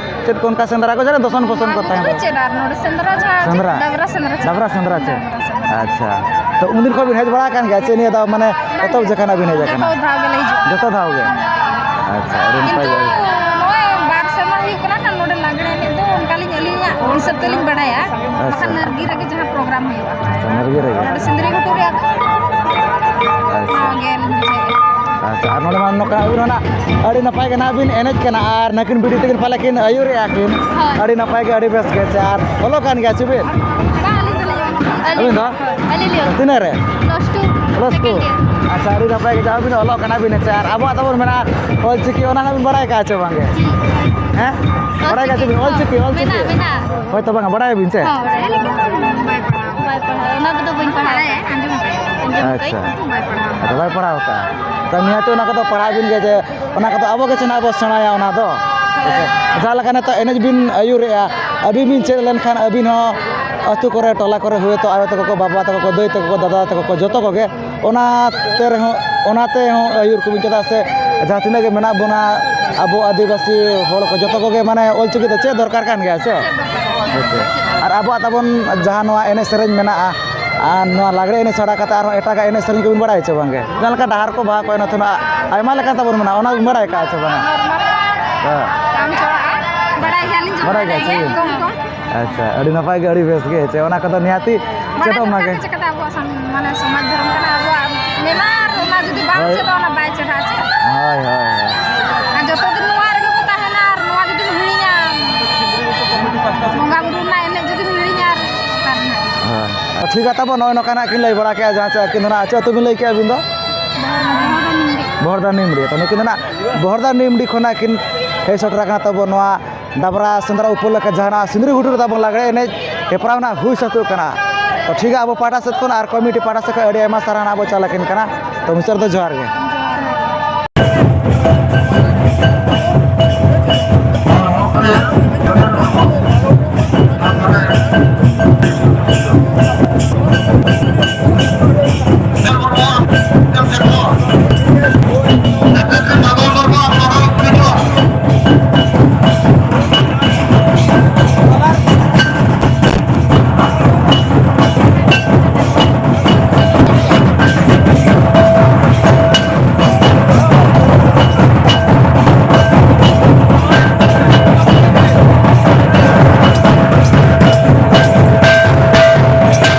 ᱪᱮᱫ ᱠᱚ ᱚᱱᱠᱟ ᱥᱮᱸᱫᱽᱨᱟ ᱠᱚ ᱡᱟᱦᱟᱸ ᱫᱚᱥᱚᱱ ᱯᱷᱚᱥᱚᱱ ᱠᱚ ᱛᱟᱦᱮᱸ ᱫᱚ? ᱪᱮᱫ ᱟᱨ ᱱᱚᱰᱮ ᱥᱮᱸᱫᱽᱨᱟ ᱡᱟᱦᱟᱸ ᱥᱮᱸᱫᱽᱨᱟ? ᱰᱟᱵᱨᱟ ᱥᱮᱸᱫᱽᱨᱟ ᱪᱮᱫ? ᱰᱟᱵᱨᱟ ᱥᱮᱸᱫᱽᱨᱟ ᱪᱮᱫ? ᱰᱟᱵᱨᱟ ᱥᱮᱸᱫᱽᱨᱟ᱾ ᱟᱪᱪᱷᱟ, ᱛᱚ ᱩᱱᱫᱤᱱ ᱠᱷᱚᱱ ᱵᱤᱱ ᱦᱮᱡ ᱵᱟᱲᱟ ᱟᱠᱟᱱ ᱜᱮᱭᱟ ᱪᱮ ᱱᱤᱭᱟᱹ ᱫᱷᱟᱣ ᱢᱟᱱᱮ ᱮᱛᱚᱦᱚᱵ ᱡᱚᱠᱷᱚᱱ ᱵᱤᱱ ᱦᱮᱡ ᱟᱠᱟᱱᱟ? ᱡᱚᱛᱚ ᱫᱷᱟᱣ ᱜᱮᱞᱮ ᱦᱤᱡᱩᱜᱼᱟ᱾ ᱡᱚᱛᱚ ᱫᱷᱟᱣ ᱜᱮ? ᱟᱪᱪᱷᱟ, ᱟᱹᱰᱤ ᱱᱟᱯᱟᱭ ᱠᱤᱱᱛᱩ ᱜᱮ᱾ ᱱᱚᱜᱼᱚᱭ ᱵᱟᱨ ᱥᱮᱨᱢᱟ ᱦᱩᱭᱩᱜ ᱠᱟᱱᱟ ᱱᱟᱜ ᱱᱚᱰᱮ ᱞᱟᱜᱽᱲᱮ ᱮᱱᱮᱡ ᱫᱚ ᱚᱱᱠᱟᱞᱤᱧ ᱟᱹᱞᱤᱧᱟᱜ ᱦᱤᱥᱟᱹᱵ ᱛᱮᱞᱤᱧ ᱵᱟᱲᱟᱭᱟ᱾ ᱟᱪᱪᱷᱟ᱾ ᱵᱟᱠᱷᱟᱱ ᱱᱟᱹᱨᱜᱤ ᱨᱮᱜᱮ ᱡᱟᱦᱟᱸ ᱯᱨᱳᱜᱨᱟᱢ ᱦᱩᱭᱩᱜᱼᱟ᱾ ᱟᱪᱪᱷᱟ, ᱱᱟᱹᱨᱜᱤ ᱨᱮᱜᱮ᱾ ᱱᱚᱰᱮ ᱥᱤᱸᱫᱽᱨᱤ ᱜᱷᱩᱴᱩ ᱨᱮ ᱟᱫᱚ᱾ ᱟᱪᱪᱷᱟ᱾ ᱱᱚᱣᱟ ᱜᱮᱞᱤᱧ ᱵᱩᱡᱷᱟᱹᱣᱮᱫᱼᱟ᱾ ᱟᱪᱪᱷᱟ, ᱟᱨ ᱱᱚᱰᱮ ᱢᱟ ᱱᱚᱝᱠᱟ ᱟᱹᱵᱤᱱ ᱦᱚᱸ ᱱᱟᱜ ᱟᱹᱰᱤ ᱱᱟᱯᱟᱭ ᱜᱮ ᱱᱟᱜ ᱵᱤᱱ ᱮᱱᱮᱡ ᱠᱟᱱᱟ ᱟᱨ ᱱᱟᱹᱠᱤᱱ ᱵᱤᱴᱤ ᱛᱟᱹᱠᱤᱱ ᱯᱟᱞᱮ ᱠᱤᱱ ᱟᱹᱭᱩᱨᱮᱜᱼᱟ ᱠᱤᱱ᱾ ᱦᱳᱭ᱾ ᱟᱹᱰᱤ ᱱᱟᱯᱟᱭ ᱜᱮ, ᱟᱹᱰᱤ ᱵᱮᱥ ᱜᱮ᱾ ᱟᱪᱪᱷᱟ, ᱟᱨ ᱚᱞᱚᱜ ᱠᱟᱱ ᱜᱮᱭᱟ ᱪᱮ ᱵᱤᱱ? ᱟᱹᱞᱤᱧ ᱫᱚ? ᱟᱹᱞᱤᱧ ᱫᱚ? ᱦᱳᱭ, ᱟᱹᱞᱤᱧ ᱞᱤᱧ ᱛᱤᱱᱟᱹᱜ ᱨᱮ? Plus two᱾ Plus two? Second year᱾ ᱟᱪᱪᱷᱟ, ᱟᱹᱰᱤ ᱱᱟᱯᱟᱭ ᱜᱮ, ᱡᱟᱦᱟᱸ ᱵᱤᱱ ᱚᱞᱚᱜ ᱠᱟᱱᱟ ᱵᱤᱱ, ᱦᱮᱸ ᱥᱮ? ᱟᱨ ᱟᱵᱚᱣᱟᱜ ᱛᱟᱵᱚᱱ ᱢᱮᱱᱟᱜᱼᱟ ᱚᱞ ᱪᱤᱠᱤ, ᱚᱱᱟ ᱦᱚᱸ ᱵᱤᱱ ᱵᱟᱲᱟᱭ ᱠᱟᱜᱼᱟ ᱪᱮ ᱵᱟᱝ ᱜᱮ? ᱦᱩᱸ᱾ ᱦᱮᱸ? ᱵᱟᱲᱟᱭ ᱠᱟᱜᱼᱟ ᱪᱮ ᱵᱤᱱ ᱚᱞ ᱪᱤᱠᱤ? ᱚᱞ ᱪᱤᱠᱤ? ᱢᱮᱱᱟᱜᱼᱟ, ᱢᱮᱱᱟᱜᱼᱟ᱾ ᱦᱳᱭ ᱛᱚ, ᱵᱟᱝᱟ, ᱵᱟᱲᱟᱭᱟᱵᱤᱱ ᱪᱮ? ᱦᱚᱸ, ᱵᱟᱲᱟᱭ᱾ ᱵᱟᱭ ᱯᱟᱲᱦᱟᱣ᱾ ᱚᱱᱟ ᱠᱚᱫᱚ ᱵᱟᱹᱧ ᱯᱟᱲᱦᱟᱣ᱾ ᱟᱸᱡᱚᱢ ᱠᱟᱜ᱾ ᱟᱪᱪᱷᱟ᱾ ᱟᱫᱚ ᱵᱟᱭ ᱯᱟᱲᱦᱟᱣ ᱠᱟᱜᱼᱟ᱾ ᱛᱚ ᱱᱤᱦᱟᱹᱛ ᱚᱱᱟ ᱠᱚᱫᱚ ᱯᱟᱲᱦᱟᱣ ᱵᱤᱱ ᱜᱮ, ᱡᱮ ᱚᱱᱟ ᱠᱚᱫᱚ ᱟᱵᱚ ᱜᱮ ᱥᱮ ᱱᱟᱜ ᱵᱚ ᱥᱮᱬᱟᱭᱟ ᱚᱱᱟ ᱫᱚ᱾ ᱦᱮᱸ ᱥᱮ? ᱡᱟᱦᱟᱸ ᱞᱮᱠᱟ ᱱᱤᱛᱚᱜ ᱮᱱᱮᱡ ᱵᱤᱱ ᱟᱹᱭᱩᱨᱮᱜᱼᱟ, ᱟᱹᱵᱤᱱ ᱵᱤᱱ ᱪᱮᱫ ᱞᱮᱱᱠᱷᱟᱱ ᱟᱹᱵᱤᱱ ᱦᱚᱸ ᱟᱹᱛᱩ ᱠᱚᱨᱮ, ᱴᱚᱞᱟ ᱠᱚᱨᱮ ᱦᱚᱭᱛᱳ ᱟᱭᱳ ᱛᱟᱠᱚ ᱠᱚ, ᱵᱟᱵᱟ ᱛᱟᱠᱚ ᱠᱚ, ᱫᱟᱹᱭ ᱛᱟᱠᱚ ᱠᱚ, ᱫᱟᱫᱟ ᱛᱟᱠᱚ ᱠᱚ, ᱡᱚᱛᱚ ᱠᱚᱜᱮ ᱚᱱᱟ ᱛᱮ ᱨᱮᱦᱚᱸ, ᱚᱱᱟ ᱛᱮᱦᱚᱸ ᱟᱹᱭᱩᱨ ᱠᱚᱵᱤᱱ, ᱪᱮᱫᱟᱜ ᱥᱮ ᱡᱟᱦᱟᱸ ᱛᱤᱱᱟᱹᱜ ᱜᱮ ᱢᱮᱱᱟᱜ ᱵᱚᱱᱟ ᱟᱵᱚ ᱟᱹᱫᱤᱵᱟᱹᱥᱤ ᱦᱚᱲ ᱠᱚ, ᱡᱚᱛᱚ ᱠᱚᱜᱮ ᱢᱟᱱᱮ ᱚᱞ ᱪᱤᱠᱤ ᱫᱚ ᱪᱮᱫ ᱫᱚᱨᱠᱟᱨ ᱠᱟᱱ ᱜᱮᱭᱟ ᱥᱮ? ᱦᱮᱸ ᱥᱮ? ᱟᱨ ᱟᱵᱚᱣᱟᱜ ᱛᱟᱵᱚᱱ ᱡᱟᱦᱟᱸ ᱱᱚᱣᱟ ᱮᱱᱮᱡ ᱥᱮᱨᱮᱧ ᱢᱮᱱᱟᱜᱼᱟ, ᱟᱨ ᱱᱚᱣᱟ ᱞᱟᱜᱽᱲᱮ ᱮᱱᱮᱡ ᱪᱷᱟᱲᱟ ᱠᱟᱛᱮ ᱟᱨᱦᱚᱸ ᱮᱴᱟᱜᱟᱜ ᱮᱱᱮᱡ ᱥᱮᱨᱮᱧ ᱠᱚᱵᱤᱱ ᱵᱟᱲᱟᱭᱟ ᱪᱮ ᱵᱟᱝᱜᱮ? ᱡᱟᱦᱟᱸ ᱞᱮᱠᱟ ᱰᱟᱦᱟᱨ ᱠᱚ, ᱵᱟᱦᱟ ᱠᱚ, ᱮᱱᱮᱡ ᱛᱟᱵᱚᱱ ᱟᱭᱢᱟ ᱞᱮᱠᱟᱱ ᱛᱟᱵᱚᱱ ᱢᱮᱱᱟᱜᱼᱟ, ᱚᱱᱟ ᱵᱤᱱ ᱵᱟᱲᱟᱭ ᱠᱟᱜᱼᱟ ᱪᱮ ᱵᱟᱝᱟ? ᱦᱮᱸ᱾ ᱵᱟᱝ ᱪᱚᱲᱟᱜᱼᱟ, ᱵᱟᱲᱟᱭ ᱜᱮᱭᱟᱞᱤᱧ, ᱡᱚᱛᱚ ᱵᱟᱲᱟᱭ ᱜᱮᱭᱟ ᱵᱟᱲᱟᱭ ᱥᱮ? ᱜᱮᱭᱟ, ᱠᱚᱢ ᱠᱚᱢ᱾ ᱟᱪᱪᱷᱟ, ᱟᱹᱰᱤ ᱱᱟᱯᱟᱭ ᱜᱮ, ᱟᱹᱰᱤ ᱵᱮᱥ ᱜᱮ᱾ ᱪᱮ ᱚᱱᱟ ᱠᱚᱫᱚ ᱱᱤᱦᱟᱹᱛᱤ ᱵᱟᱲᱟᱭ ᱪᱮᱫᱚᱜ ᱢᱟ ᱫᱚᱨᱠᱟᱨ ᱜᱮ᱾ ᱜᱮ, ᱪᱤᱠᱟᱹᱛᱮ ᱟᱵᱚᱣᱟᱜ ᱥᱚᱢ-, ᱢᱟᱱᱮ ᱥᱚᱢᱟᱡᱽ ᱫᱷᱚᱨᱚᱢ ᱠᱟᱱᱟ ᱟᱵᱚᱣᱟᱜ, ᱢᱮᱱᱟᱜ ᱟᱨ ᱚᱱᱟ ᱡᱩᱫᱤ ᱵᱟᱝ ᱦᱳᱭ᱾ ᱪᱮᱫᱚᱜᱼᱟ, ᱚᱱᱟ ᱵᱟᱭ ᱪᱮᱦᱨᱟᱜᱼᱟ ᱪᱮ? ᱦᱳᱭ, ᱦᱳᱭ, ᱦᱳᱭ᱾ ᱟᱨ ᱡᱚᱛᱚ ᱫᱤᱱ ᱱᱚᱣᱟ ᱨᱮᱜᱮ ᱵᱚ ᱛᱟᱦᱮᱱᱟ, ᱴᱷᱤᱠ ᱜᱮᱭᱟ, ᱛᱟᱵᱚ ᱱᱚᱜᱼᱚᱭ ᱱᱚᱝᱠᱟ ᱱᱟᱜ ᱠᱤᱱ ᱞᱟᱹᱭ ᱵᱟᱲᱟ ᱠᱮᱜᱼᱟ, ᱡᱟᱦᱟᱸ ᱪᱮᱫ ᱟᱹᱠᱤᱱ ᱫᱚ ᱱᱟᱜ, ᱪᱮᱫ ᱟᱹᱛᱩ ᱵᱤᱱ ᱞᱟᱹᱭ ᱠᱮᱜᱼᱟ ᱟᱹᱵᱤᱱ ᱫᱚ? ᱵᱚᱦᱚᱲᱫᱟ ᱱᱤᱢᱰᱤ᱾ ᱛᱚ ᱱᱩᱠᱤᱱ ᱫᱚ ᱱᱟᱜ ᱵᱚᱦᱚᱲᱫᱟ ᱱᱤᱢᱰᱤ ᱠᱷᱚᱱᱟᱜ ᱠᱤᱱ ᱦᱮᱡ ᱥᱮᱴᱮᱨ ᱟᱠᱟᱱᱟ ᱛᱟᱵᱚ ᱱᱚᱣᱟ ᱰᱟᱵᱨᱟ ᱥᱮᱸᱫᱽᱨᱟ ᱩᱯᱚᱞᱚᱠᱠᱷᱮ ᱡᱟᱦᱟᱸ ᱱᱟᱜ ᱥᱤᱸᱫᱽᱨᱤ ᱜᱷᱩᱴᱩ ᱨᱮ ᱛᱟᱵᱚᱱ ᱞᱟᱜᱽᱲᱮ ᱮᱱᱮᱡ ᱦᱮᱯᱨᱟᱣ ᱱᱟᱜ ᱦᱩᱭ ᱥᱟᱹᱛᱚᱜ ᱠᱟᱱᱟ᱾ ᱛᱚ ᱴᱷᱤᱠ ᱜᱮᱭᱟ, ᱟᱵᱚ ᱯᱟᱦᱴᱟ ᱥᱮᱫ ᱠᱷᱚᱱ ᱟᱨ ᱠᱚᱢᱤᱴᱤ ᱯᱟᱦᱴᱟ ᱥᱮᱫ ᱠᱷᱚᱱ ᱟᱹᱰᱤ ᱟᱭᱢᱟ ᱥᱟᱨᱦᱟᱣ ᱱᱟᱜ ᱵᱚ ᱪᱟᱞ ᱟᱹᱠᱤᱱ ᱠᱟᱱᱟ᱾ ᱛᱚ ᱢᱩᱪᱟᱹᱫ ᱨᱮᱫᱚ ᱡᱚᱦᱟᱨ ᱜᱮ᱾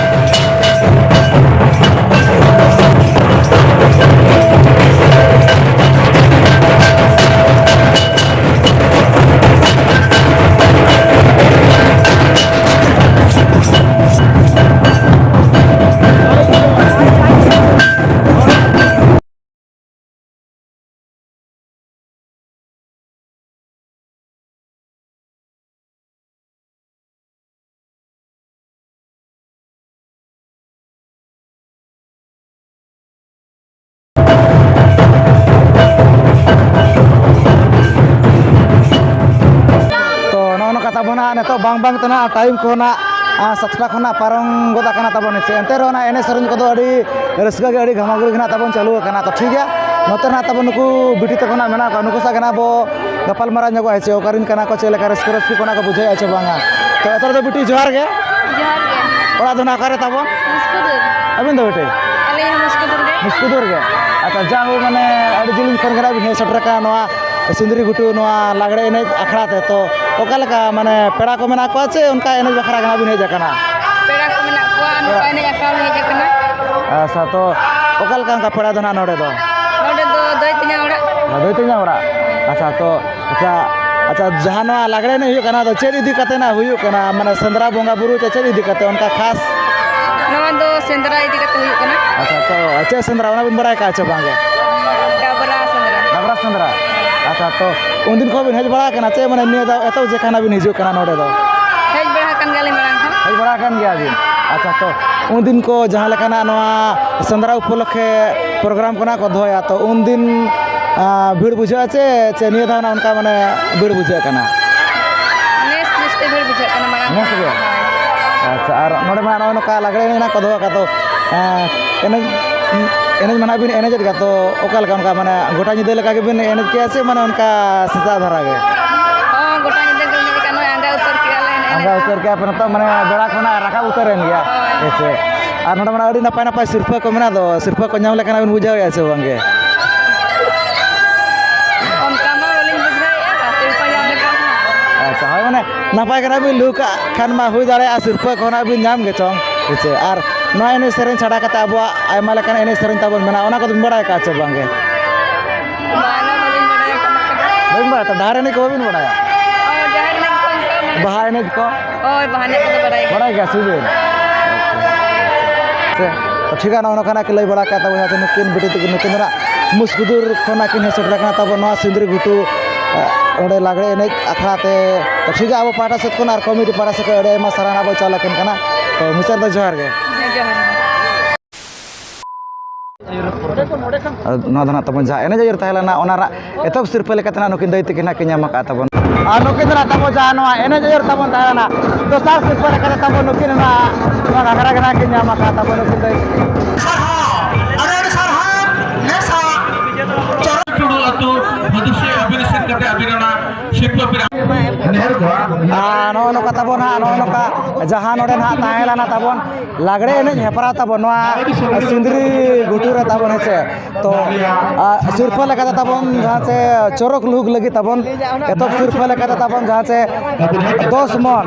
ᱛᱚ ᱱᱚᱜᱼᱚ ᱱᱚᱝᱠᱟ ᱛᱟᱵᱚᱱ ᱦᱟᱸᱜ ᱱᱤᱛᱚᱜ ᱵᱟᱝ ᱵᱟᱝ ᱛᱮ ᱱᱟᱜ ᱴᱟᱭᱤᱢ ᱠᱚ ᱱᱟᱜ, ᱟᱨ ᱥᱟᱛᱴᱟ ᱠᱷᱚᱱᱟᱜ ᱯᱟᱨᱚᱢ ᱜᱚᱫ ᱟᱠᱟᱱᱟ ᱛᱟᱵᱚᱱ᱾ ᱮᱱᱛᱮ ᱨᱮᱦᱚᱸ ᱱᱟᱜ ᱮᱱᱮᱡ ᱥᱮᱨᱮᱧ ᱠᱚᱫᱚ ᱟᱹᱰᱤ ᱨᱟᱹᱥᱠᱟᱹ ᱜᱮ, ᱟᱹᱰᱤ ᱜᱷᱟᱢᱟᱜᱷᱩᱲ ᱜᱮ ᱱᱟᱜ ᱛᱟᱵᱚᱱ ᱪᱟᱹᱞᱩ ᱟᱠᱟᱱᱟ᱾ ᱛᱚ ᱴᱷᱤᱠ ᱜᱮᱭᱟ, ᱱᱚᱛᱮ ᱨᱮ ᱱᱟᱜ ᱛᱟᱵᱚᱱ ᱱᱩᱠᱩ ᱵᱤᱴᱤ ᱛᱟᱠᱚ ᱱᱟᱜ ᱢᱮᱱᱟᱜ ᱠᱚᱣᱟ, ᱱᱩᱠᱩ ᱥᱟᱶ ᱜᱮ ᱱᱟᱜ ᱵᱚ ᱜᱟᱯᱟᱞ ᱢᱟᱨᱟᱣ ᱧᱚᱜᱚᱜᱼᱟ, ᱪᱮ ᱚᱠᱟᱨᱮᱱ ᱠᱟᱱᱟ ᱠᱚ, ᱪᱮᱫ ᱞᱮᱠᱟ ᱨᱟᱹᱥᱠᱟᱹ ᱨᱟᱹᱥᱠᱟᱹ ᱠᱚ ᱱᱟᱜ ᱠᱚ ᱵᱩᱡᱷᱟᱹᱣᱮᱫᱼᱟ ᱪᱮ ᱵᱟᱝᱟ᱾ ᱛᱚ ᱮᱛᱚᱦᱚᱵ ᱫᱚ ᱵᱤᱴᱤ ᱡᱚᱦᱟᱨ ᱜᱮ᱾ ᱡᱚᱦᱟᱨ ᱜᱮ᱾ ᱚᱲᱟᱜ ᱫᱚ ᱱᱟᱜ ᱚᱠᱟᱨᱮ ᱛᱟᱵᱚᱱ? ᱢᱩᱥᱠᱩᱫᱩᱨ᱾ ᱟᱹᱵᱤᱱ ᱫᱚ ᱵᱤᱴᱤ? ᱟᱹᱞᱤᱧ ᱦᱚᱸ ᱢᱩᱥᱠᱩᱫᱩᱨ ᱜᱮ᱾ ᱢᱩᱥᱠᱩᱫᱩᱨ ᱜᱮ᱾ ᱟᱪᱪᱷᱟ, ᱡᱟᱦᱳ, ᱢᱟᱱᱮ ᱟᱹᱰᱤ ᱡᱤᱞᱤᱧ ᱠᱷᱚᱱ ᱜᱮ ᱱᱟᱜ ᱵᱤᱱ ᱦᱮᱡ ᱥᱮᱴᱮᱨ ᱟᱠᱟᱱᱟ ᱱᱚᱣᱟ ᱥᱤᱸᱫᱽᱨᱤ ᱜᱷᱩᱴᱩ ᱱᱚᱣᱟ ᱞᱟᱜᱽᱲᱮ ᱮᱱᱮᱡ ᱟᱠᱷᱲᱟ ᱛᱮ᱾ ᱛᱚ ᱚᱠᱟ ᱞᱮᱠᱟ, ᱢᱟᱱᱮ ᱯᱮᱲᱟ ᱠᱚ ᱢᱮᱱᱟᱜ ᱠᱚᱣᱟ ᱪᱮ ᱚᱱᱠᱟ ᱮᱱᱮᱡ ᱵᱟᱠᱷᱨᱟ ᱜᱮ ᱱᱟᱜ ᱵᱤᱱ ᱦᱮᱡ ᱟᱠᱟᱱᱟ? ᱯᱮᱲᱟ ᱠᱚ ᱢᱮᱱᱟᱜ ᱠᱚᱣᱟ, ᱱᱚᱝᱠᱟ ᱮᱱᱮᱡ ᱟᱠᱷᱲᱟ ᱞᱮ ᱦᱮᱡ ᱟᱠᱟᱱᱟ᱾ ᱟᱪᱪᱷᱟ, ᱛᱚ ᱚᱠᱟ ᱞᱮᱠᱟ ᱚᱱᱠᱟ ᱯᱮᱲᱟ ᱫᱚ ᱱᱟᱜ ᱱᱚᱰᱮ ᱫᱚ? ᱱᱚᱰᱮ ᱫᱚ ᱫᱟᱹᱭ ᱛᱤᱧᱟᱹ ᱚᱲᱟᱜ᱾ ᱫᱟᱹᱭ ᱛᱤᱧᱟᱹ ᱚᱲᱟᱜ᱾ ᱟᱪᱪᱷᱟ, ᱛᱚ ᱟᱪᱪᱷᱟ, ᱟᱪᱪᱷᱟ, ᱡᱟᱦᱟᱸ ᱱᱚᱣᱟ ᱞᱟᱜᱽᱲᱮ ᱮᱱᱮᱡ ᱦᱩᱭᱩᱜ ᱠᱟᱱᱟ, ᱟᱫᱚ ᱪᱮᱫ ᱤᱫᱤ ᱠᱟᱛᱮ ᱱᱟᱜ ᱦᱩᱭᱩᱜ ᱠᱟᱱᱟ? ᱢᱟᱱᱮ ᱥᱮᱸᱫᱽᱨᱟ ᱵᱚᱸᱜᱟ ᱵᱩᱨᱩ ᱪᱮ ᱪᱮᱫ ᱤᱫᱤ ᱠᱟᱛᱮ ᱚᱱᱠᱟ ᱠᱷᱟᱥ? ᱱᱚᱣᱟ ᱫᱚ ᱥᱮᱸᱫᱽᱨᱟ ᱤᱫᱤ ᱠᱟᱛᱮ ᱦᱩᱭᱩᱜ ᱠᱟᱱᱟ᱾ ᱟᱪᱪᱷᱟ, ᱛᱚ ᱪᱮᱫ ᱥᱮᱸᱫᱽᱨᱟ, ᱚᱱᱟ ᱵᱤᱱ ᱵᱟᱲᱟᱭ ᱠᱟᱜᱼᱟ ᱪᱮ ᱵᱟᱝ ᱜᱮ? ᱰᱟᱵᱨᱟ ᱥᱮᱸᱫᱽᱨᱟ᱾ ᱰᱟᱵᱨᱟ ᱥᱮᱸᱫᱽᱨᱟ᱾ ᱟᱪᱪᱷᱟ, ᱛᱚ ᱩᱱᱫᱤᱱ ᱠᱷᱚᱱ ᱵᱤᱱ ᱦᱮᱡ ᱵᱟᱲᱟ ᱟᱠᱟᱱᱟ ᱪᱮ, ᱢᱟᱱᱮ ᱱᱤᱭᱟᱹ ᱫᱷᱟᱣ ᱮᱛᱚᱦᱚᱵ ᱡᱚᱠᱷᱟᱱ ᱵᱤᱱ ᱦᱤᱡᱩᱜ ᱠᱟᱱᱟ ᱱᱚᱰᱮ ᱫᱚ? ᱦᱮᱡ ᱵᱟᱲᱟ ᱟᱠᱟᱱ ᱜᱮᱭᱟᱞᱤᱧ ᱢᱟᱲᱟᱝ ᱦᱚᱸ᱾ ᱦᱮᱡ ᱵᱟᱲᱟ ᱟᱠᱟᱱ ᱜᱮᱭᱟ ᱵᱤᱱ? ᱟᱪᱪᱷᱟ, ᱛᱚ ᱩᱱᱫᱤᱱ ᱠᱚ ᱡᱟᱦᱟᱸ ᱞᱮᱠᱟᱱᱟᱜ ᱱᱚᱣᱟ ᱥᱮᱸᱫᱽᱨᱟ ᱩᱯᱚᱞᱚᱠᱠᱷᱮ ᱯᱨᱳᱜᱨᱟᱢ ᱠᱚ ᱱᱟᱜ ᱠᱚ ᱫᱚᱦᱚᱭᱟ, ᱛᱚ ᱩᱱᱫᱤᱱ, ᱟᱸ, ᱵᱷᱤᱲ ᱵᱩᱡᱷᱟᱹᱜᱼᱟ ᱪᱮ, ᱪᱮ ᱱᱤᱭᱟᱹ ᱫᱷᱟᱣ ᱱᱟᱜ ᱚᱱᱠᱟ ᱢᱟᱱᱮ ᱵᱷᱤᱲ ᱵᱩᱡᱷᱟᱹᱜ ᱠᱟᱱᱟ? ᱱᱮᱥ ᱡᱟᱹᱥᱛᱤ ᱵᱷᱤᱲ ᱵᱩᱡᱷᱟᱹᱜ ᱠᱟᱱᱟ ᱢᱟᱲᱟᱝ ᱱᱮᱥ ᱜᱮ? ᱠᱷᱚᱱ᱾ ᱦᱳᱭ᱾ ᱟᱪᱪᱷᱟ, ᱟᱨ ᱱᱚᱰᱮ ᱢᱟ ᱱᱚᱜᱼᱚᱭ ᱱᱚᱝᱠᱟ ᱞᱟᱜᱽᱲᱮ ᱮᱱᱮᱡ ᱱᱟᱜ ᱠᱚ ᱫᱚᱦᱚ ᱟᱠᱟᱫ, ᱛᱚ, ᱮᱸ, ᱮᱱᱮᱡ, ᱮᱱᱮᱡ ᱢᱟ ᱱᱟᱜ ᱵᱤᱱ ᱮᱱᱮᱡᱮᱫ ᱜᱮᱭᱟ, ᱛᱚ ᱚᱠᱟ ᱞᱮᱠᱟ ᱚᱱᱠᱟ ᱢᱟᱱᱮ ᱜᱚᱴᱟ ᱧᱤᱫᱟᱹ ᱞᱮᱠᱟ ᱜᱮᱵᱤᱱ ᱮᱱᱮᱡ ᱠᱮᱜᱼᱟ ᱥᱮ ᱢᱟᱱᱮ ᱚᱱᱠᱟ ᱥᱮᱛᱟᱜ ᱫᱷᱟᱨᱟ ᱜᱮ? ᱦᱚᱸ, ᱜᱚᱴᱟ ᱧᱤᱫᱟᱹ ᱜᱮᱞᱮ ᱮᱱᱮᱡ ᱟᱠᱟᱫ, ᱱᱚᱜᱼᱚᱭ ᱟᱸᱜᱟ ᱩᱛᱟᱹᱨ ᱠᱮᱜᱼᱟ ᱞᱮ ᱮᱱᱮᱡ ᱟᱸᱜᱟ ᱮᱱᱮᱡ ᱛᱮ᱾ ᱩᱛᱟᱹᱨ ᱠᱮᱜᱼᱟ ᱯᱮ, ᱱᱤᱛᱚᱜ ᱢᱟᱱᱮ ᱵᱮᱲᱟ ᱠᱷᱚᱱᱟᱜ ᱨᱟᱠᱟᱵ ᱩᱛᱟᱹᱨ ᱮᱱ ᱜᱮᱭᱟ᱾ ᱦᱳᱭ᱾ ᱦᱮᱸ ᱥᱮ? ᱟᱨ ᱱᱚᱰᱮ ᱢᱟ ᱟᱹᱰᱤ ᱱᱟᱯᱟᱭ ᱱᱟᱯᱟᱭ ᱥᱤᱨᱯᱟᱹ ᱠᱚ ᱢᱮᱱᱟᱜ ᱫᱚ, ᱥᱤᱨᱯᱟᱹ ᱠᱚ ᱧᱟᱢ ᱞᱮᱠᱷᱟᱱ ᱵᱤᱱ ᱵᱩᱡᱷᱟᱹᱣᱮᱫᱼᱟ ᱥᱮ ᱵᱟᱝ ᱜᱮ? ᱚᱱᱠᱟ ᱢᱟ ᱵᱟᱹᱞᱤᱧ ᱵᱩᱡᱷᱟᱹᱣᱮᱫᱼᱟ, ᱥᱤᱨᱯᱟᱹ ᱧᱟᱢ ᱞᱮᱠᱟ ᱦᱚᱸ᱾ ᱟᱪᱪᱷᱟ, ᱦᱳᱭ, ᱢᱟᱱᱮ ᱱᱟᱯᱟᱭ ᱜᱮ ᱱᱟᱜ ᱵᱤᱱ ᱞᱩᱦᱩᱠ ᱠᱟᱜ ᱠᱷᱟᱱ ᱢᱟ ᱦᱩᱭ ᱫᱟᱲᱮᱭᱟᱜᱼᱟ ᱥᱤᱨᱯᱟᱹ ᱠᱚ ᱱᱟᱜ ᱵᱤᱱ ᱧᱟᱢ ᱜᱮ ᱪᱚᱝ, ᱦᱮᱸ ᱥᱮ? ᱟᱨ ᱱᱚᱣᱟ ᱮᱱᱮᱡ ᱥᱮᱨᱮᱧ ᱪᱷᱟᱰᱟ ᱠᱟᱛᱮ ᱟᱵᱚᱣᱟᱜ ᱟᱭᱢᱟ ᱞᱮᱠᱟᱱ ᱮᱱᱮᱡ ᱥᱮᱨᱮᱧ ᱛᱟᱵᱚᱱ ᱢᱮᱱᱟᱜᱼᱟ, ᱚᱱᱟ ᱠᱚᱫᱚ ᱵᱤᱱ ᱵᱟᱲᱟᱭ ᱠᱟᱜᱼᱟ ᱪᱮ ᱵᱟᱝ ᱜᱮ? ᱵᱟᱝᱟ, ᱵᱟᱹᱞᱤᱧ ᱵᱟᱲᱟᱭᱟ ᱚᱱᱟ ᱠᱚᱫᱚ᱾ ᱵᱟᱹᱵᱤᱱ ᱵᱟᱲᱟᱭᱟ? ᱛᱚ ᱰᱟᱦᱟᱨ ᱮᱱᱮᱡ ᱠᱚ ᱵᱟᱹᱵᱤᱱ ᱵᱟᱲᱟᱭᱟ? ᱦᱳᱭ, ᱰᱟᱦᱟᱨ ᱮᱱᱮᱡ ᱠᱚ ᱚᱱᱠᱟ ᱵᱟᱲᱟᱭ᱾ ᱵᱟᱦᱟ ᱮᱱᱮᱡ ᱠᱚ? ᱦᱳᱭ, ᱵᱟᱦᱟ ᱮᱱᱮᱡ ᱠᱚᱫᱚ ᱵᱟᱲᱟᱭ ᱜᱮᱭᱟ᱾ ᱵᱟᱲᱟᱭ ᱜᱮᱭᱟ ᱥᱮ ᱵᱤᱱ? ᱟᱪᱪᱷᱟ᱾ ᱛᱚ ᱴᱷᱤᱠ ᱜᱮᱭᱟ, ᱱᱚᱜᱼᱚ ᱱᱚᱝᱠᱟᱱᱟᱜ ᱠᱤᱱ ᱞᱟᱹᱭ ᱵᱟᱲᱟ ᱠᱟᱜ ᱛᱟᱵᱚᱱᱟ, ᱡᱟᱦᱟᱸ ᱱᱩᱠᱤᱱ ᱵᱤᱴᱤ ᱛᱟᱹᱠᱤᱱ, ᱱᱩᱠᱤᱱ ᱫᱚ ᱱᱟᱜ ᱢᱩᱥᱠᱩᱫᱩᱨ ᱠᱷᱚᱱᱟᱜ ᱠᱤᱱ ᱦᱮᱡ ᱥᱮᱴᱮᱨ ᱟᱠᱟᱱᱟ ᱛᱟᱵᱚᱱ ᱱᱚᱣᱟ ᱥᱤᱸᱫᱽᱨᱤ ᱜᱷᱩᱴᱩ, ᱮ, ᱚᱸᱰᱮ ᱞᱟᱜᱽᱲᱮ ᱮᱱᱮᱡ ᱟᱠᱷᱲᱟ ᱛᱮ᱾ ᱛᱚ ᱴᱷᱤᱠ ᱜᱮᱭᱟ, ᱟᱵᱚ ᱯᱟᱦᱴᱟ ᱥᱮᱫ ᱠᱷᱚᱱ ᱟᱨ ᱠᱚᱢᱤᱴᱤ ᱯᱟᱦᱴᱟ ᱥᱮᱫ ᱠᱷᱚᱱ ᱟᱹᱰᱤ ᱟᱭᱢᱟ ᱥᱟᱨᱦᱟᱣ ᱵᱚᱱ ᱪᱟᱞ ᱟᱹᱠᱤᱱ ᱠᱟᱱᱟ᱾ ᱛᱚ ᱢᱩᱪᱟᱹᱫ ᱨᱮ ᱡᱚᱦᱟᱨ ᱜᱮ᱾ ᱦᱮᱸ, ᱡᱚᱦᱟᱨ ᱜᱮ᱾ ᱟᱨ ᱱᱚᱣᱟ ᱫᱚ ᱱᱟᱜ ᱛᱟᱵᱚᱱ ᱡᱟᱦᱟᱸ ᱮᱱᱮᱡ ᱟᱹᱭᱩᱨ ᱛᱟᱦᱮᱸ ᱞᱮᱱᱟ, ᱚᱱᱟ ᱨᱮᱱᱟᱜ ᱮᱛᱚᱦᱚᱵ ᱥᱤᱨᱯᱟᱹ ᱞᱮᱠᱟᱛᱮ ᱱᱟᱜ ᱱᱩᱠᱤᱱ ᱫᱟᱹᱭ ᱛᱟᱹᱠᱤᱱ ᱱᱟᱜ ᱠᱤᱱ ᱧᱟᱢ ᱟᱠᱟᱫ ᱛᱟᱵᱚᱱ᱾ ᱟᱨ ᱱᱩᱠᱤᱱ ᱫᱚ ᱱᱟᱜ ᱛᱟᱵᱚᱱ ᱡᱟᱦᱟᱸ ᱱᱚᱣᱟ ᱮᱱᱮᱡ ᱟᱹᱭᱩᱨ ᱛᱟᱵᱚᱱ ᱛᱟᱦᱮᱸ ᱞᱮᱱᱟ, ᱫᱚᱥᱟᱨ ᱥᱤᱨᱯᱟᱹ ᱞᱮᱠᱟᱛᱮ ᱛᱟᱵᱚᱱ ᱱᱩᱠᱤᱱ ᱱᱟᱜ ᱱᱚᱣᱟ ᱜᱷᱟᱜᱽᱨᱟ ᱜᱮ ᱱᱟᱜ ᱠᱤᱱ ᱧᱟᱢ ᱟᱠᱟᱫ ᱛᱟᱵᱚᱱ ᱱᱩᱠᱤᱱ ᱫᱟᱹᱭ᱾ ᱥᱟᱨᱦᱟᱣ, ᱟᱹᱰᱤ ᱟᱹᱰᱤ ᱥᱟᱨᱦᱟᱣ᱾ ᱱᱮᱥᱟᱜ ᱪᱚᱨᱚᱠ ᱴᱩᱰᱩ ᱟᱹᱛᱩ ᱵᱷᱟᱹᱫᱩᱥᱤ ᱟᱹᱵᱤᱱ ᱥᱮᱫ ᱠᱟᱛᱮ ᱟᱹᱵᱤᱱ ᱚᱱᱟ ᱥᱤᱨᱯᱟᱹ ᱯᱮ ᱧᱟᱢ᱾ ᱟᱨ ᱱᱚᱜᱼᱚ ᱱᱚᱝᱠᱟ ᱛᱟᱵᱚᱱ ᱦᱟᱸᱜ, ᱱᱚᱜᱼᱚ ᱱᱚᱝᱠᱟ ᱡᱟᱦᱟᱸ ᱱᱚᱰᱮ ᱱᱟᱜ ᱛᱟᱦᱮᱸ ᱞᱮᱱᱟ ᱛᱟᱵᱚᱱ ᱞᱟᱜᱽᱲᱮ ᱮᱱᱮᱡ ᱦᱮᱯᱨᱟᱣ ᱛᱟᱵᱚᱱ ᱱᱚᱣᱟ ᱥᱤᱸᱫᱽᱨᱤ ᱜᱷᱩᱴᱩ ᱨᱮ ᱛᱟᱵᱚᱱ, ᱦᱮᱸ ᱥᱮ? ᱛᱚ, ᱟᱨ ᱥᱤᱨᱯᱟᱹ ᱞᱮᱠᱟᱛᱮ ᱛᱟᱵᱚᱱ ᱡᱟᱦᱟᱸ ᱪᱮ ᱪᱚᱨᱚᱠ ᱞᱩᱦᱩᱠ ᱞᱟᱹᱜᱤᱫ ᱛᱟᱵᱚᱱ ᱮᱛᱚᱦᱚᱵ ᱥᱤᱨᱯᱟᱹ ᱞᱮᱠᱟᱛᱮ ᱛᱟᱵᱚᱱ ᱡᱟᱦᱟᱸ ᱪᱮ ᱫᱚᱥ ᱢᱚᱱ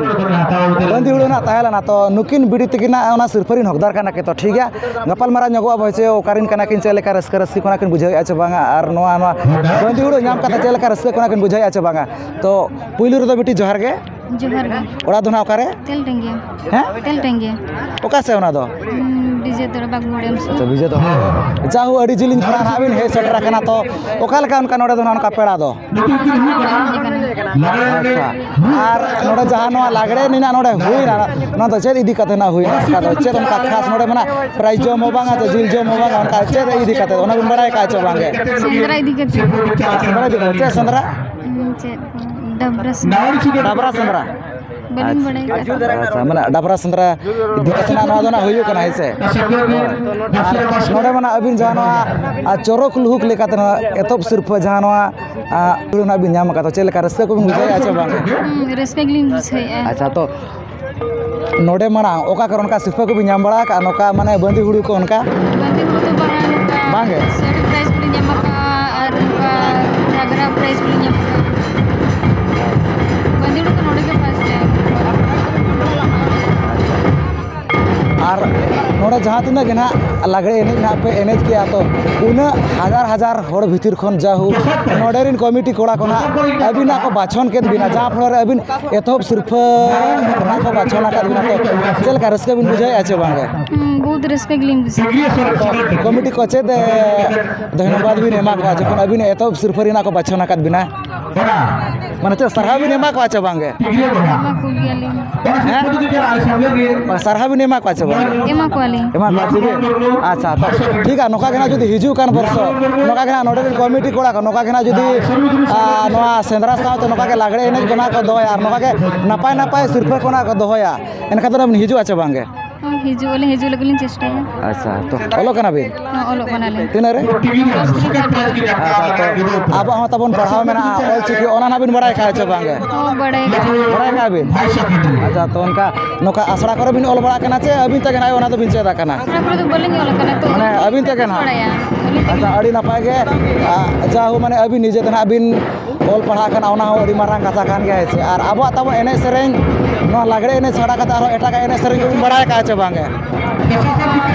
ᱵᱟᱸᱫᱤ ᱦᱩᱲᱩ ᱱᱟᱜ ᱛᱟᱦᱮᱸ ᱞᱮᱱᱟ᱾ ᱛᱚ, ᱱᱩᱠᱤᱱ ᱵᱤᱴᱤ ᱛᱟᱹᱠᱤᱱᱟᱜ ᱚᱱᱟ ᱥᱤᱨᱯᱟᱹ ᱨᱤᱱ ᱦᱚᱠᱫᱟᱨ ᱠᱟᱱᱟ ᱠᱤᱱ᱾ ᱛᱚ, ᱴᱷᱤᱠ ᱜᱮᱭᱟ, ᱜᱟᱯᱟᱞ ᱢᱟᱨᱟᱣ ᱧᱚᱜᱚᱜ ᱟᱵᱚ ᱪᱮ ᱚᱠᱟᱨᱤᱱ ᱠᱟᱱᱟ ᱠᱤᱱ, ᱪᱮᱫ ᱞᱮᱠᱟ ᱨᱟᱹᱥᱠᱟᱹ ᱨᱟᱹᱥᱠᱤ ᱠᱷᱚᱱᱟᱜ ᱠᱤᱱ ᱵᱩᱡᱷᱟᱹᱣᱮᱫᱼᱟ ᱪᱮ ᱵᱟᱝᱟ, ᱟᱨ ᱱᱚᱣᱟ, ᱱᱚᱣᱟ ᱵᱟᱸᱫᱤ ᱦᱩᱲᱩ ᱧᱟᱢ ᱠᱟᱛᱮ ᱪᱮᱫ ᱞᱮᱠᱟ ᱨᱟᱹᱥᱠᱟᱹ ᱠᱷᱚᱱᱟᱜ ᱠᱤᱱ ᱵᱩᱡᱷᱟᱹᱣᱮᱫᱼᱟ ᱪᱮ ᱵᱟᱝᱟ᱾ ᱛᱚ, ᱯᱩᱭᱞᱩ ᱨᱮᱫᱚ ᱵᱤᱴᱤ ᱡᱚᱦᱟᱨ ᱜᱮ᱾ ᱡᱚᱦᱟᱨ ᱜᱮ᱾ ᱚᱲᱟᱜ ᱫᱚ ᱱᱟᱦᱟᱜ ᱚᱠᱟᱨᱮ? ᱛᱮᱞᱴᱟᱹᱝᱜᱤ᱾ ᱦᱮᱸ? ᱛᱮᱞᱴᱟᱹᱝᱜᱤ᱾ ᱚᱠᱟ ᱥᱮᱫ ᱚᱱᱟ ᱫᱚ? ᱩᱸ, ᱵᱤᱡᱮ ᱫᱚᱨᱵᱟᱜᱽ ᱢᱳᱲ ᱮᱢ ᱥᱩᱨ᱾ ᱟᱪᱪᱷᱟ, ᱵᱤᱡᱮ ᱫᱚᱨᱵᱟᱜᱽ᱾ ᱡᱟᱦᱳ, ᱟᱹᱰᱤ ᱡᱤᱞᱤᱧ ᱠᱷᱚᱱᱟᱜ ᱱᱟᱦᱟᱜ ᱵᱤᱱ ᱦᱮᱡ ᱥᱮᱴᱮᱨ ᱟᱠᱟᱱᱟ, ᱛᱚ ᱚᱠᱟ ᱞᱮᱠᱟ ᱚᱱᱠᱟ ᱱᱚᱰᱮ ᱫᱚ ᱱᱟᱦᱟᱜ ᱚᱱᱠᱟ ᱯᱮᱲᱟ ᱫᱚ? ᱟᱪᱪᱷᱟ᱾ ᱟᱨ ᱱᱚᱰᱮ ᱡᱟᱦᱟᱸ ᱱᱚᱣᱟ ᱞᱟᱜᱽᱲᱮ ᱮᱱᱮᱡ ᱱᱟᱦᱟᱜ ᱱᱚᱰᱮ ᱦᱩᱭᱱᱟ, ᱱᱚᱣᱟ ᱫᱚ ᱪᱮᱫ ᱤᱫᱤ ᱠᱟᱛᱮ ᱱᱟᱦᱟᱜ ᱦᱩᱭᱱᱟ? ᱚᱱᱠᱟ ᱫᱚ ᱪᱮᱫ ᱚᱱᱠᱟ ᱠᱷᱟᱥ ᱱᱚᱰᱮ ᱢᱮᱱᱟᱜᱼᱟ? ᱯᱨᱟᱭᱤᱡᱽ ᱡᱚᱢ ᱦᱚᱸ ᱵᱟᱝᱟ, ᱪᱮ ᱡᱤᱞ ᱡᱚᱢ ᱦᱚᱸ ᱵᱟᱝᱟ, ᱚᱱᱠᱟ ᱪᱮᱫ ᱤᱫᱤ ᱠᱟᱛᱮ? ᱚᱱᱟ ᱵᱤᱱ ᱵᱟᱲᱟᱭ ᱠᱟᱜᱼᱟ ᱪᱮ ᱵᱟᱝᱜᱮ? ᱥᱮᱸᱫᱽᱨᱟ ᱤᱫᱤ ᱠᱟᱛᱮ᱾ ᱥᱮᱸᱫᱽᱨᱟ ᱤᱫᱤ ᱠᱟᱛᱮ᱾ ᱪᱮᱫ ᱥᱮᱸᱫᱽᱨᱟ? ᱩᱸ, ᱪᱮᱫ ᱠᱚ? ᱰᱟᱵᱨᱟ ᱥᱮᱸᱫᱽᱨᱟ᱾ ᱰᱟᱵᱨᱟ ᱥᱮᱸᱫᱽᱨᱟ᱾ ᱵᱟᱹᱞᱤᱧ ᱵᱟᱲᱟᱭ ᱠᱟᱜᱼᱟ᱾ ᱟᱪᱪᱷᱟ, ᱢᱟᱱᱮ ᱰᱟᱵᱨᱟ ᱥᱮᱸᱫᱽᱨᱟ ᱤᱫᱤ ᱠᱟᱛᱮ ᱱᱟᱜ ᱱᱚᱣᱟ ᱫᱚ ᱱᱟᱜ ᱦᱩᱭᱩᱜ ᱠᱟᱱᱟ, ᱦᱮᱸ ᱥᱮ? ᱟᱨ ᱱᱚᱰᱮ ᱢᱟ ᱱᱟᱜ ᱟᱹᱵᱤᱱ ᱡᱟᱦᱟᱸ ᱱᱚᱣᱟ, ᱟᱨ ᱪᱚᱨᱚᱠ ᱞᱩᱦᱩᱠ ᱞᱮᱠᱟᱛᱮ ᱱᱚᱣᱟ ᱮᱛᱚᱦᱚᱵ ᱥᱤᱨᱯᱷᱟᱹ ᱡᱟᱦᱟᱸ ᱱᱚᱣᱟ, ᱟᱨ ᱱᱟᱜ ᱵᱤᱱ ᱧᱟᱢ ᱟᱠᱟᱫᱟ, ᱪᱮᱫ ᱞᱮᱠᱟ ᱨᱟᱹᱥᱠᱟᱹ ᱠᱚᱵᱤᱱ ᱵᱩᱡᱷᱟᱹᱣᱮᱫᱼᱟ ᱪᱮ ᱵᱟᱝ? ᱦᱩᱸ, ᱨᱟᱹᱥᱠᱟᱹ ᱜᱮᱞᱤᱧ ᱵᱩᱡᱷᱟᱹᱣᱮᱫᱼᱟ᱾ ᱟᱪᱪᱷᱟ, ᱛᱚ ᱱᱚᱰᱮ ᱢᱟᱲᱟᱝ ᱚᱠᱟ ᱠᱚᱨᱮ ᱚᱱᱠᱟ ᱥᱤᱨᱯᱷᱟᱹ ᱠᱚᱵᱤᱱ ᱧᱟᱢ ᱵᱟᱲᱟ ᱟᱠᱟᱫᱼᱟ, ᱱᱚᱝᱠᱟ ᱢᱟᱱᱮ ᱵᱟᱸᱫᱤ ᱦᱩᱲᱩ ᱠᱚ ᱚᱱᱠᱟ? ᱵᱟᱸᱫᱤ ᱦᱩᱲᱩ ᱫᱚ ᱵᱟᱝᱟ, ᱱᱚᱝᱠᱟ ᱵᱟᱝᱜᱮ? ᱥᱟᱹᱲᱤ ᱯᱨᱟᱭᱤᱡᱽ ᱠᱚᱞᱤᱧ ᱧᱟᱢ ᱟᱠᱟᱫᱼᱟ ᱟᱨ ᱱᱚᱝᱠᱟ ᱜᱷᱟᱜᱽᱨᱟ ᱯᱨᱟᱭᱤᱡᱽ ᱠᱚᱞᱤᱧ ᱧᱟᱢ ᱟᱠᱟᱫᱼᱟ᱾ ᱵᱟᱸᱫᱤ ᱦᱩᱲᱩ ᱫᱚ ᱱᱚᱰᱮ ᱜᱮ ᱯᱷᱟᱥᱴ ᱴᱟᱭᱤᱢ᱾ ᱟᱨ ᱱᱚᱰᱮ ᱡᱟᱦᱟᱸ ᱛᱤᱱᱟᱹᱜ ᱜᱮ ᱱᱟᱦᱟᱜ ᱞᱟᱜᱽᱲᱮ ᱮᱱᱮᱡ ᱱᱟᱦᱟᱜ ᱯᱮ ᱮᱱᱮᱡ ᱠᱮᱜᱼᱟ, ᱛᱚ ᱩᱱᱟᱹᱜ ᱦᱟᱡᱟᱨ ᱦᱟᱡᱟᱨ ᱦᱚᱲ ᱵᱷᱤᱛᱤᱨ ᱠᱷᱚᱱ ᱡᱟᱦᱳ ᱱᱚᱰᱮ ᱨᱮᱱ ᱠᱚᱢᱤᱴᱤ ᱠᱚᱲᱟ ᱠᱚ ᱱᱟᱦᱟᱜ ᱟᱹᱵᱤᱱᱟᱜ ᱠᱚ ᱵᱟᱪᱷᱚᱱ ᱠᱮᱫ ᱵᱤᱱᱟ, ᱡᱟᱦᱟᱸ ᱯᱷᱚᱞᱚ ᱨᱮ ᱟᱹᱵᱤᱱ ᱮᱛᱚᱦᱚᱵ ᱥᱤᱨᱯᱷᱟᱹ ᱨᱮᱱᱟᱜ ᱠᱚ ᱵᱟᱪᱷᱚᱱ ᱟᱠᱟᱫ ᱵᱤᱱᱟ, ᱛᱚ ᱪᱮᱫ ᱞᱮᱠᱟ ᱨᱟᱹᱥᱠᱟᱹ ᱵᱤᱱ ᱵᱩᱡᱷᱟᱹᱣᱮᱫᱼᱟ ᱪᱮ ᱵᱟᱝᱜᱮ? ᱦᱩᱸ, ᱵᱚᱦᱩᱛ ᱨᱟᱹᱥᱠᱟᱹ ᱜᱮᱞᱤᱧ ᱵᱩᱡᱷᱟᱹᱣᱟ᱾ ᱛᱚ ᱠᱚᱢᱤᱴᱤ ᱠᱚ ᱪᱮᱫ, ᱮ, ᱫᱷᱚᱱᱭᱚᱵᱟᱫ ᱵᱤᱱ ᱮᱢᱟ ᱠᱚᱣᱟ ᱡᱚᱠᱷᱚᱱ ᱟᱹᱵᱤᱱ ᱮᱛᱚᱦᱚᱵ ᱥᱤᱨᱯᱷᱟᱹ ᱨᱮᱱᱟᱜ ᱠᱚ ᱵᱟᱪᱷᱚᱱ ᱟᱠᱟᱫ ᱵᱤᱱᱟ? ᱢᱟᱱᱮ ᱪᱮᱫ ᱥᱟᱨᱦᱟᱣ ᱵᱤᱱ ᱮᱢᱟ ᱠᱚᱣᱟ ᱪᱮ ᱵᱟᱝᱜᱮ? ᱮᱢᱟ ᱠᱚᱜᱮᱭᱟᱞᱤᱧ᱾ ᱦᱮᱸ? ᱥᱟᱨᱦᱟᱣ ᱵᱤᱱ ᱮᱢᱟ ᱠᱚᱣᱟ ᱪᱮ ᱵᱟᱝ? ᱮᱢᱟ ᱠᱚᱣᱟᱞᱤᱧ᱾ ᱮᱢᱟ ᱠᱚᱣᱟ ᱪᱮ? ᱟᱪᱪᱷᱟ, ᱛᱚ ᱴᱷᱤᱠ ᱜᱮᱭᱟ, ᱱᱚᱝᱠᱟ ᱜᱮ ᱱᱟᱜ ᱡᱩᱫᱤ ᱦᱤᱡᱩᱜ ᱠᱟᱱ ᱵᱚᱨᱥᱚ, ᱱᱚᱝᱠᱟ ᱜᱮ ᱱᱟᱜ ᱱᱚᱰᱮ ᱨᱮᱱ ᱠᱚᱢᱤᱴᱤ ᱠᱚᱲᱟ ᱠᱚ ᱱᱚᱝᱠᱟ ᱜᱮ ᱱᱟᱜ ᱡᱩᱫᱤ, ᱟ, ᱱᱚᱣᱟ ᱥᱮᱸᱫᱽᱨᱟ ᱥᱟᱶᱛᱮ ᱱᱚᱝᱠᱟ ᱜᱮ ᱞᱟᱜᱽᱲᱮ ᱮᱱᱮᱡ ᱠᱚ ᱱᱟᱜ ᱠᱚ ᱫᱚᱦᱚᱭᱟ ᱟᱨ ᱱᱚᱝᱠᱟ ᱜᱮ ᱱᱟᱯᱟᱭ ᱱᱟᱯᱟᱭ ᱥᱤᱨᱯᱷᱟᱹ ᱠᱚ ᱱᱟᱜ ᱠᱚ ᱫᱚᱦᱚᱭᱟ, ᱮᱱᱠᱷᱟᱱ ᱫᱚ ᱱᱟᱜ ᱵᱤᱱ ᱦᱤᱡᱩᱜᱼᱟ ᱪᱮ ᱵᱟᱝᱜᱮ? ᱦᱚᱸ, ᱦᱤᱡᱩᱜ ᱟᱹᱞᱤᱧ, ᱦᱤᱡᱩᱜ ᱞᱟᱹᱜᱤᱫ ᱞᱤᱧ ᱪᱮᱥᱴᱟᱭᱟ᱾ ᱟᱪᱪᱷᱟ, ᱛᱚ ᱚᱞᱚᱜ ᱠᱟᱱᱟ ᱵᱤᱱ? ᱦᱚᱸ, ᱚᱞᱚᱜ ᱠᱟᱱᱟᱞᱤᱧ᱾ ᱛᱤᱱᱟᱹᱜ ᱨᱮ? Plus three third year. ᱟᱪᱪᱷᱟ, ᱛᱚ ᱟᱵᱚᱣᱟᱜ ᱦᱚᱸ ᱛᱟᱵᱚᱱ ᱯᱟᱲᱦᱟᱣ ᱢᱮᱱᱟᱜᱼᱟ, ᱚᱞ ᱪᱤᱠᱤ, ᱚᱱᱟ ᱱᱟᱜ ᱵᱤᱱ ᱵᱟᱲᱟᱭ ᱠᱟᱜᱼᱟ ᱪᱮ ᱵᱟᱝᱜᱮ? ᱦᱚᱸ, ᱵᱟᱲᱟᱭ ᱠᱟᱜᱼᱟ᱾ ᱵᱟᱲᱟᱭ ᱠᱟᱜᱼᱟ ᱵᱤᱱ? ᱟᱪᱪᱷᱟ, ᱛᱚ ᱚᱱᱠᱟ ᱱᱚᱝᱠᱟ ᱟᱥᱲᱟ ᱠᱚᱨᱮ ᱵᱤᱱ ᱚᱞ ᱵᱟᱲᱟᱜ ᱠᱟᱱᱟ ᱪᱮ ᱟᱹᱵᱤᱱ ᱛᱮᱜᱮ ᱱᱟᱜ ᱚᱱᱟ ᱫᱚᱵᱤᱱ ᱪᱮᱫ ᱟᱠᱟᱱᱟ? ᱟᱥᱲᱟ ᱠᱚᱨᱮ ᱫᱚ ᱵᱟᱹᱞᱤᱧ ᱚᱞ ᱟᱠᱟᱱᱟ, ᱛᱚ ᱢᱟᱱᱮ ᱟᱹᱵᱤᱱ ᱛᱮᱜᱮ ᱱᱟᱜ? ᱵᱟᱲᱟᱭᱟ, ᱟᱹᱞᱤᱧ ᱛᱮᱜᱮ᱾ ᱟᱪᱪᱷᱟ, ᱟᱹᱰᱤ ᱱᱟᱯᱟᱭ ᱜᱮ᱾ ᱟ, ᱡᱟᱦᱳ, ᱢᱟᱱᱮ ᱟᱹᱵᱤᱱ ᱱᱤᱡᱮ ᱛᱮ ᱱᱟᱜ ᱵᱤᱱ ᱚᱞ ᱯᱟᱲᱦᱟᱜ ᱠᱟᱱᱟ, ᱚᱱᱟ ᱦᱚᱸ ᱟᱹᱰᱤ ᱢᱟᱨᱟᱝ ᱠᱟᱛᱷᱟ ᱠᱟᱱ ᱜᱮᱭᱟ, ᱦᱮᱸ ᱥᱮ? ᱟᱨ ᱟᱵᱚᱣᱟᱜ ᱛᱟᱵᱚᱱ ᱮᱱᱮᱡ ᱥᱮᱨᱮᱧ, ᱱᱚᱣᱟ ᱞᱟᱜᱽᱲᱮ ᱮᱱᱮᱡ ᱪᱷᱟᱰᱟ ᱠᱟᱛᱮ ᱟᱨᱦᱚᱸ ᱮᱴᱟᱜᱟᱜ ᱮᱱᱮᱡ ᱥᱮᱨᱮᱧ ᱠᱚᱵᱤᱱ ᱵᱟᱲᱟᱭ ᱟᱠᱟᱫᱼᱟ ᱪᱮ ᱵᱟᱝᱜᱮ?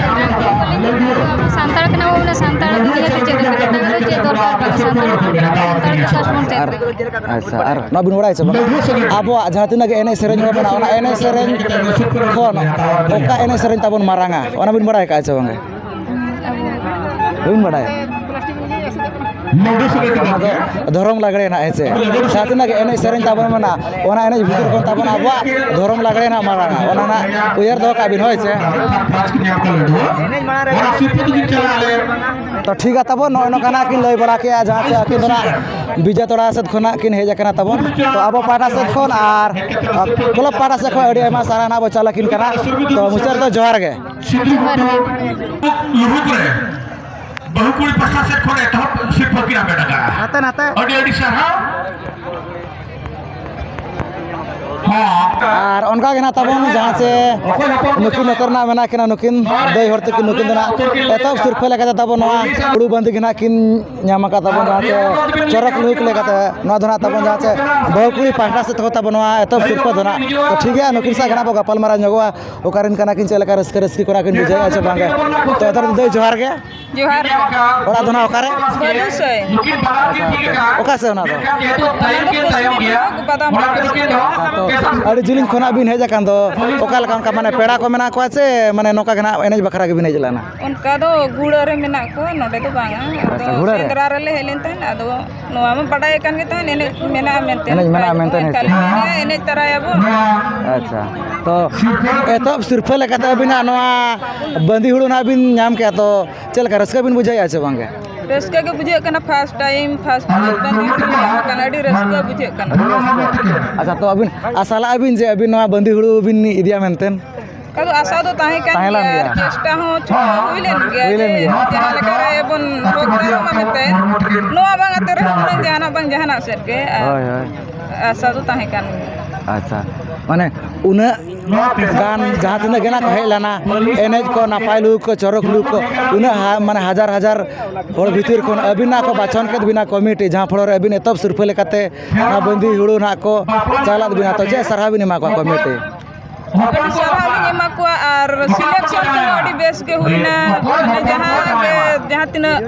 ᱟᱵᱚ ᱥᱟᱱᱛᱟᱲ ᱠᱟᱱᱟ ᱵᱚᱱ, ᱵᱚᱞᱮ ᱥᱟᱱᱛᱟᱲ ᱫᱚ ᱱᱤᱦᱟᱹᱛ ᱪᱮᱫ ᱫᱚᱨᱠᱟᱨ, ᱮᱴᱟᱜᱟᱜ ᱫᱚ ᱪᱮᱫ ᱫᱚᱨᱠᱟᱨ ᱵᱟᱝ᱾ ᱟᱨ ᱟᱪᱪᱷᱟ, ᱟᱨ ᱱᱚᱣᱟ ᱵᱤᱱ ᱵᱟᱲᱟᱭᱟ ᱥᱮ ᱵᱟᱝ? ᱟᱵᱚᱣᱟᱜ ᱡᱟᱦᱟᱸ ᱛᱤᱱᱟᱹᱜ ᱜᱮ ᱮᱱᱮᱡ ᱥᱮᱨᱮᱧ ᱠᱚ ᱢᱮᱱᱟᱜᱼᱟ, ᱚᱱᱟ ᱮᱱᱮᱡ ᱥᱮᱨᱮᱧ ᱠᱷᱚᱱ ᱚᱠᱟ ᱮᱱᱮᱡ ᱥᱮᱨᱮᱧ ᱛᱟᱵᱚᱱ ᱢᱟᱨᱟᱝᱟ, ᱚᱱᱟ ᱵᱤᱱ ᱵᱟᱲᱟᱭ ᱟᱠᱟᱫᱼᱟ ᱥᱮ ᱵᱟᱝᱟ? ᱵᱟᱹᱵᱤᱱ ᱵᱟᱲᱟᱭᱟ? ᱚᱱᱟ ᱫᱚ ᱫᱷᱚᱨᱚᱢ ᱞᱟᱜᱽᱲᱮ ᱱᱟᱜ, ᱦᱮᱸ ᱥᱮ? ᱡᱟᱦᱟᱸ ᱛᱤᱱᱟᱹᱜ ᱜᱮ ᱮᱱᱮᱡ ᱥᱮᱨᱮᱧ ᱛᱟᱵᱚᱱ ᱢᱮᱱᱟᱜᱼᱟ, ᱚᱱᱟ ᱮᱱᱮᱡ ᱵᱷᱤᱛᱤᱨ ᱠᱷᱚᱱ ᱛᱟᱵᱚᱱ ᱟᱵᱚᱣᱟᱜ ᱫᱷᱚᱨᱚᱢ ᱞᱟᱜᱽᱲᱮ ᱱᱟᱜ ᱢᱟᱨᱟᱝᱟ᱾ ᱚᱱᱟ ᱱᱟᱜ ᱩᱭᱦᱟᱹᱨ ᱫᱚᱦᱚ ᱠᱟᱜ ᱵᱤᱱ, ᱦᱳᱭ ᱥᱮ? ᱛᱚ ᱴᱷᱤᱠ ᱜᱮᱭᱟ ᱛᱟᱵᱚᱱ, ᱱᱚᱜᱼᱚᱭ ᱱᱚᱝᱠᱟᱱᱟᱜ ᱠᱤᱱ ᱞᱟᱹᱭ ᱵᱟᱲᱟ ᱠᱮᱜᱼᱟ, ᱡᱟᱦᱟᱸ ᱪᱮ ᱟᱹᱠᱤᱱ ᱫᱚ ᱱᱟᱜ ᱵᱤᱡᱮᱛᱚᱲᱟ ᱥᱮᱫ ᱠᱷᱚᱱᱟᱜ ᱠᱤᱱ ᱦᱮᱡ ᱟᱠᱟᱱᱟ ᱛᱟᱵᱚᱱ᱾ ᱛᱚ ᱟᱵᱚ ᱯᱟᱦᱴᱟ ᱥᱮᱫ ᱠᱷᱚᱱ ᱟᱨ ᱠᱞᱟᱵᱽ ᱯᱟᱦᱴᱟ ᱥᱮᱫ ᱠᱷᱚᱱ ᱟᱹᱰᱤ ᱟᱭᱢᱟ ᱥᱟᱨᱦᱟᱣ ᱱᱟᱜ ᱵᱚ ᱪᱟᱞ ᱟᱹᱠᱤᱱ ᱠᱟᱱᱟ᱾ ᱛᱚ ᱢᱩᱪᱟᱹᱫ ᱨᱮᱫᱚ ᱡᱚᱦᱟᱨ ᱜᱮ᱾ ᱡᱚᱦᱟᱨ ᱜᱮ᱾ ᱞᱩᱦᱩᱠ ᱨᱮ ᱵᱟᱹᱦᱩ ᱠᱩᱲᱤ ᱯᱟᱥᱴᱟ ᱥᱮᱫ ᱠᱷᱚᱱ ᱮᱛᱚᱦᱚᱵ ᱥᱤᱨᱯᱟᱹ ᱠᱤᱱ ᱦᱟᱢᱮᱴ ᱟᱠᱟᱫᱼᱟ᱾ ᱱᱟᱛᱮ, ᱱᱟᱛᱮ᱾ ᱟᱹᱰᱤ ᱟᱹᱰᱤ ᱥᱟᱨᱦᱟᱣ᱾ ᱦᱚᱸ᱾ ᱟᱨ ᱚᱱᱠᱟ ᱜᱮ ᱱᱟᱜ ᱛᱟᱵᱚᱱ ᱡᱟᱦᱟᱸ ᱪᱮ ᱱᱩᱠᱤᱱ ᱱᱚᱛᱮ ᱨᱮᱱᱟᱜ ᱢᱮᱱᱟᱜ ᱠᱤᱱᱟ, ᱱᱩᱠᱤᱱ ᱫᱟᱹᱭ ᱦᱚᱲ ᱛᱟᱹᱠᱤᱱ, ᱱᱩᱠᱤᱱ ᱫᱚ ᱱᱟᱜ ᱮᱛᱚᱦᱚᱵ ᱥᱤᱨᱯᱟᱹ ᱞᱮᱠᱟᱛᱮ ᱛᱟᱵᱚᱱ ᱱᱚᱣᱟ ᱦᱩᱲᱩ ᱵᱟᱸᱫᱤ ᱜᱮ ᱱᱟᱜ ᱠᱤᱱ ᱧᱟᱢ ᱟᱠᱟᱫ ᱛᱟᱵᱚᱱ ᱡᱟᱦᱟᱸ ᱪᱮ ᱪᱚᱨᱚᱠ ᱞᱩᱦᱩᱠ ᱞᱮᱠᱟᱛᱮ᱾ ᱱᱚᱣᱟ ᱫᱚ ᱱᱟᱜ ᱛᱟᱵᱚᱱ ᱡᱟᱦᱟᱸ ᱪᱮ ᱵᱟᱹᱦᱩ ᱠᱩᱲᱤ ᱯᱟᱦᱴᱟ ᱥᱮᱫ ᱠᱷᱚᱱ ᱛᱟᱵᱚᱱ ᱱᱚᱣᱟ ᱮᱛᱚᱦᱚᱵ ᱥᱤᱨᱯᱟᱹ ᱫᱚ ᱱᱟᱜ᱾ ᱛᱚ ᱴᱷᱤᱠ ᱜᱮᱭᱟ, ᱱᱩᱠᱤᱱ ᱥᱟᱶ ᱜᱮ ᱱᱟᱜ ᱵᱚ ᱜᱟᱯᱟᱞ ᱢᱟᱨᱟᱣ ᱧᱚᱜᱚᱜᱼᱟ, ᱚᱠᱟᱨᱮᱱ ᱠᱟᱱᱟ ᱠᱤᱱ, ᱪᱮᱫ ᱞᱮᱠᱟ ᱨᱟᱹᱥᱠᱟᱹ ᱨᱟᱹᱥᱠᱤ ᱠᱚ ᱱᱟᱜ ᱠᱤᱱ ᱵᱩᱡᱷᱟᱹᱣᱮᱫᱼᱟ ᱪᱮ ᱵᱟᱝᱜᱮ᱾ ᱛᱚ ᱮᱛᱚᱦᱚᱵ ᱫᱟᱹᱭ ᱡᱚᱦᱟᱨ ᱜᱮ᱾ ᱡᱚᱦᱟᱨ ᱜᱮ᱾ ᱚᱲᱟᱜ ᱫᱚ ᱱᱟᱜ ᱚᱠᱟᱨᱮ? ᱵᱟᱹᱞᱩᱥᱟᱹᱭ᱾ ᱟᱪᱪᱷᱟ, ᱚᱠᱟ ᱥᱮᱫ ᱚᱱᱟ ᱫᱚ? ᱚᱱᱟ ᱫᱚ ᱯᱚᱥᱪᱤᱢ ᱵᱚᱝᱜᱚ, ᱵᱟᱫᱟᱢ ᱵᱟᱜᱟᱱ᱾ ᱟᱪᱪᱷᱟ, ᱛᱚ ᱟᱹᱰᱤ ᱡᱤᱞᱤᱧ ᱠᱷᱚᱱᱟᱜ ᱵᱤᱱ ᱦᱮᱡ ᱟᱠᱟᱱ ᱫᱚ, ᱚᱠᱟ ᱞᱮᱠᱟ ᱚᱱᱠᱟ ᱢᱟᱱᱮ ᱯᱮᱲᱟ ᱠᱚ ᱢᱮᱱᱟᱜ ᱠᱚᱣᱟ ᱥᱮ ᱢᱟᱱᱮ ᱱᱚᱝᱠᱟ ᱜᱮ ᱱᱟᱜ ᱮᱱᱮᱡ ᱵᱟᱠᱷᱨᱟ ᱜᱮᱵᱤᱱ ᱦᱮᱡ ᱞᱮᱱᱟ? ᱚᱱᱠᱟ ᱫᱚ ᱜᱷᱩᱲᱟᱹ ᱨᱮ ᱢᱮᱱᱟᱜ ᱠᱚᱣᱟ, ᱱᱚᱰᱮ ᱫᱚ ᱵᱟᱝᱟ᱾ ᱟᱪᱪᱷᱟ, ᱟᱫᱚ ᱜᱷᱩᱲᱟᱹ ᱨᱮ? ᱥᱮᱸᱫᱽᱨᱟ ᱨᱮᱞᱮ ᱦᱮᱡ ᱞᱮᱱ ᱛᱟᱦᱮᱸᱫ, ᱟᱫᱚ ᱱᱚᱣᱟ ᱢᱟ ᱵᱟᱰᱟᱭ ᱟᱠᱟᱱ ᱜᱮ ᱛᱟᱦᱮᱸᱫ, ᱮᱱᱮᱡ ᱢᱮᱱᱟᱜᱼᱟ ᱢᱮᱱᱛᱮ᱾ ᱮᱱᱮᱡ ᱢᱮᱱᱟᱜᱼᱟ ᱢᱮᱱᱛᱮ, ᱦᱮᱸ ᱥᱮ? ᱮᱱᱠᱷᱟᱱ ᱮᱱᱮᱡ ᱛᱟᱨᱟᱭᱟᱵᱚᱱ᱾ ᱟᱪᱪᱷᱟ, ᱛᱚ ᱮᱛᱚᱦᱚᱵ ᱥᱤᱨᱯᱟᱹ ᱞᱮᱠᱟᱛᱮ ᱟᱹᱵᱤᱱᱟᱜ ᱱᱚᱣᱟ ᱵᱟᱸᱫᱤ ᱦᱩᱲᱩ ᱱᱟᱜ ᱵᱤᱱ ᱧᱟᱢ ᱠᱮᱜᱼᱟ, ᱛᱚ ᱪᱮᱫ ᱞᱮᱠᱟ ᱨᱟᱹᱥᱠᱟᱹ ᱵᱤᱱ ᱵᱩᱡᱷᱟᱹᱣᱮᱫᱼᱟ ᱥᱮ ᱵᱟᱝᱜᱮ? ᱨᱟᱹᱥᱠᱟᱹ ᱜᱮ ᱵᱩᱡᱷᱟᱹᱜ ᱠᱟᱱᱟ, first time first ᱵᱟᱸᱫᱤ ᱦᱩᱲᱩ ᱧᱟᱢ ᱟᱠᱟᱱᱟ, ᱟᱹᱰᱤ ᱨᱟᱹᱥᱠᱟᱹ ᱵᱩᱡᱷᱟᱹᱜ ᱠᱟᱱᱟ᱾ ᱟᱪᱪᱷᱟ, ᱛᱚ ᱟᱹᱵᱤᱱ ᱟᱥᱟ ᱞᱟᱜᱼᱟ ᱵᱤᱱ ᱡᱮ ᱟᱹᱵᱤᱱ ᱱᱚᱣᱟ ᱵᱟᱸᱫᱤ ᱦᱩᱲᱩ ᱵᱤᱱ ᱤᱫᱤᱭᱟ ᱢᱮᱱᱛᱮ? ᱚᱱᱠᱟ ᱫᱚ ᱟᱥᱟ ᱫᱚ ᱛᱟᱦᱮᱸ ᱠᱟᱱ ᱛᱟᱦᱮᱸ ᱞᱮᱱ ᱜᱮᱭᱟ, ᱟᱨ ᱜᱮᱭᱟ᱾ ᱪᱮᱥᱴᱟ ᱦᱚᱸ ᱪᱷᱩᱴᱟᱹᱣ ᱦᱩᱭ ᱞᱮᱱ ᱜᱮᱭᱟ ᱦᱩᱭ ᱞᱮᱱ ᱡᱮ ᱜᱮᱭᱟ᱾ ᱡᱟᱦᱟᱸ ᱞᱮᱠᱟ ᱨᱮ ᱵᱚᱱ ᱦᱚᱠ ᱫᱟᱨᱟᱢᱟ ᱢᱮᱱᱛᱮ᱾ ᱱᱚᱣᱟ ᱵᱟᱝ ᱟᱛᱮ ᱨᱮᱦᱚᱸ ᱦᱩᱱᱟᱹᱝ ᱡᱟᱦᱟᱱᱟᱜ ᱵᱟᱝ ᱡᱟᱦᱟᱱᱟᱜ ᱥᱮᱫ ᱜᱮ, ᱟᱨ ᱦᱳᱭ, ᱦᱳᱭ᱾ ᱟᱥᱟ ᱫᱚ ᱛᱟᱦᱮᱸ ᱠᱟᱱ ᱜᱮᱭᱟ᱾ ᱟᱪᱪᱷᱟ, ᱢᱟᱱᱮ ᱩᱱᱟᱹᱜ ᱜᱟᱱ ᱡᱟᱦᱟᱸ ᱛᱤᱱᱟᱹᱜ ᱜᱮ ᱱᱟᱜ ᱠᱚ ᱦᱮᱡ ᱞᱮᱱᱟ, ᱮᱱᱮᱡ ᱠᱚ, ᱱᱟᱯᱟᱭ ᱞᱩᱦᱩᱠ ᱠᱚ, ᱪᱚᱨᱚᱠ ᱞᱩᱦᱩᱠ ᱠᱚ, ᱩᱱᱟᱹᱜ ᱦᱟ-, ᱢᱟᱱᱮ ᱦᱟᱡᱟᱨ ᱦᱟᱡᱟᱨ ᱦᱚᱲ ᱵᱷᱤᱛᱤᱨ ᱠᱷᱚᱱ ᱟᱹᱵᱤᱱᱟᱜ ᱠᱚ ᱵᱟᱪᱷᱚᱱ ᱠᱮᱫ ᱵᱤᱱᱟ ᱠᱚᱢᱤᱴᱤ, ᱡᱟᱦᱟᱸ ᱯᱷᱚᱲᱚ ᱨᱮ ᱟᱹᱵᱤᱱ ᱮᱛᱚᱦᱚᱵ ᱥᱤᱨᱯᱟᱹ ᱞᱮᱠᱟᱛᱮ ᱱᱚᱣᱟ ᱵᱟᱸᱫᱤ ᱦᱩᱲᱩ ᱱᱟᱜ ᱠᱚ ᱪᱟᱞᱟᱫ ᱵᱤᱱᱟ, ᱛᱚ ᱪᱮᱫ ᱥᱟᱨᱦᱟᱣ ᱵᱤᱱ ᱮᱢᱟ ᱠᱚᱣᱟ ᱠᱚᱢᱤᱴᱤ? ᱟᱹᱰᱤ ᱥᱟᱨᱦᱟᱣ ᱞᱤᱧ ᱮᱢᱟ ᱠᱚᱣᱟ, ᱟᱨ selection ᱠᱚᱦᱚᱸ ᱟᱹᱰᱤ ᱵᱮᱥ ᱜᱮ ᱦᱩᱭᱱᱟ᱾ ᱡᱟᱦᱟᱸ ᱜᱮ, ᱡᱟᱦᱟᱸ ᱡᱟᱦᱟᱸ ᱛᱤᱱᱟᱹᱜ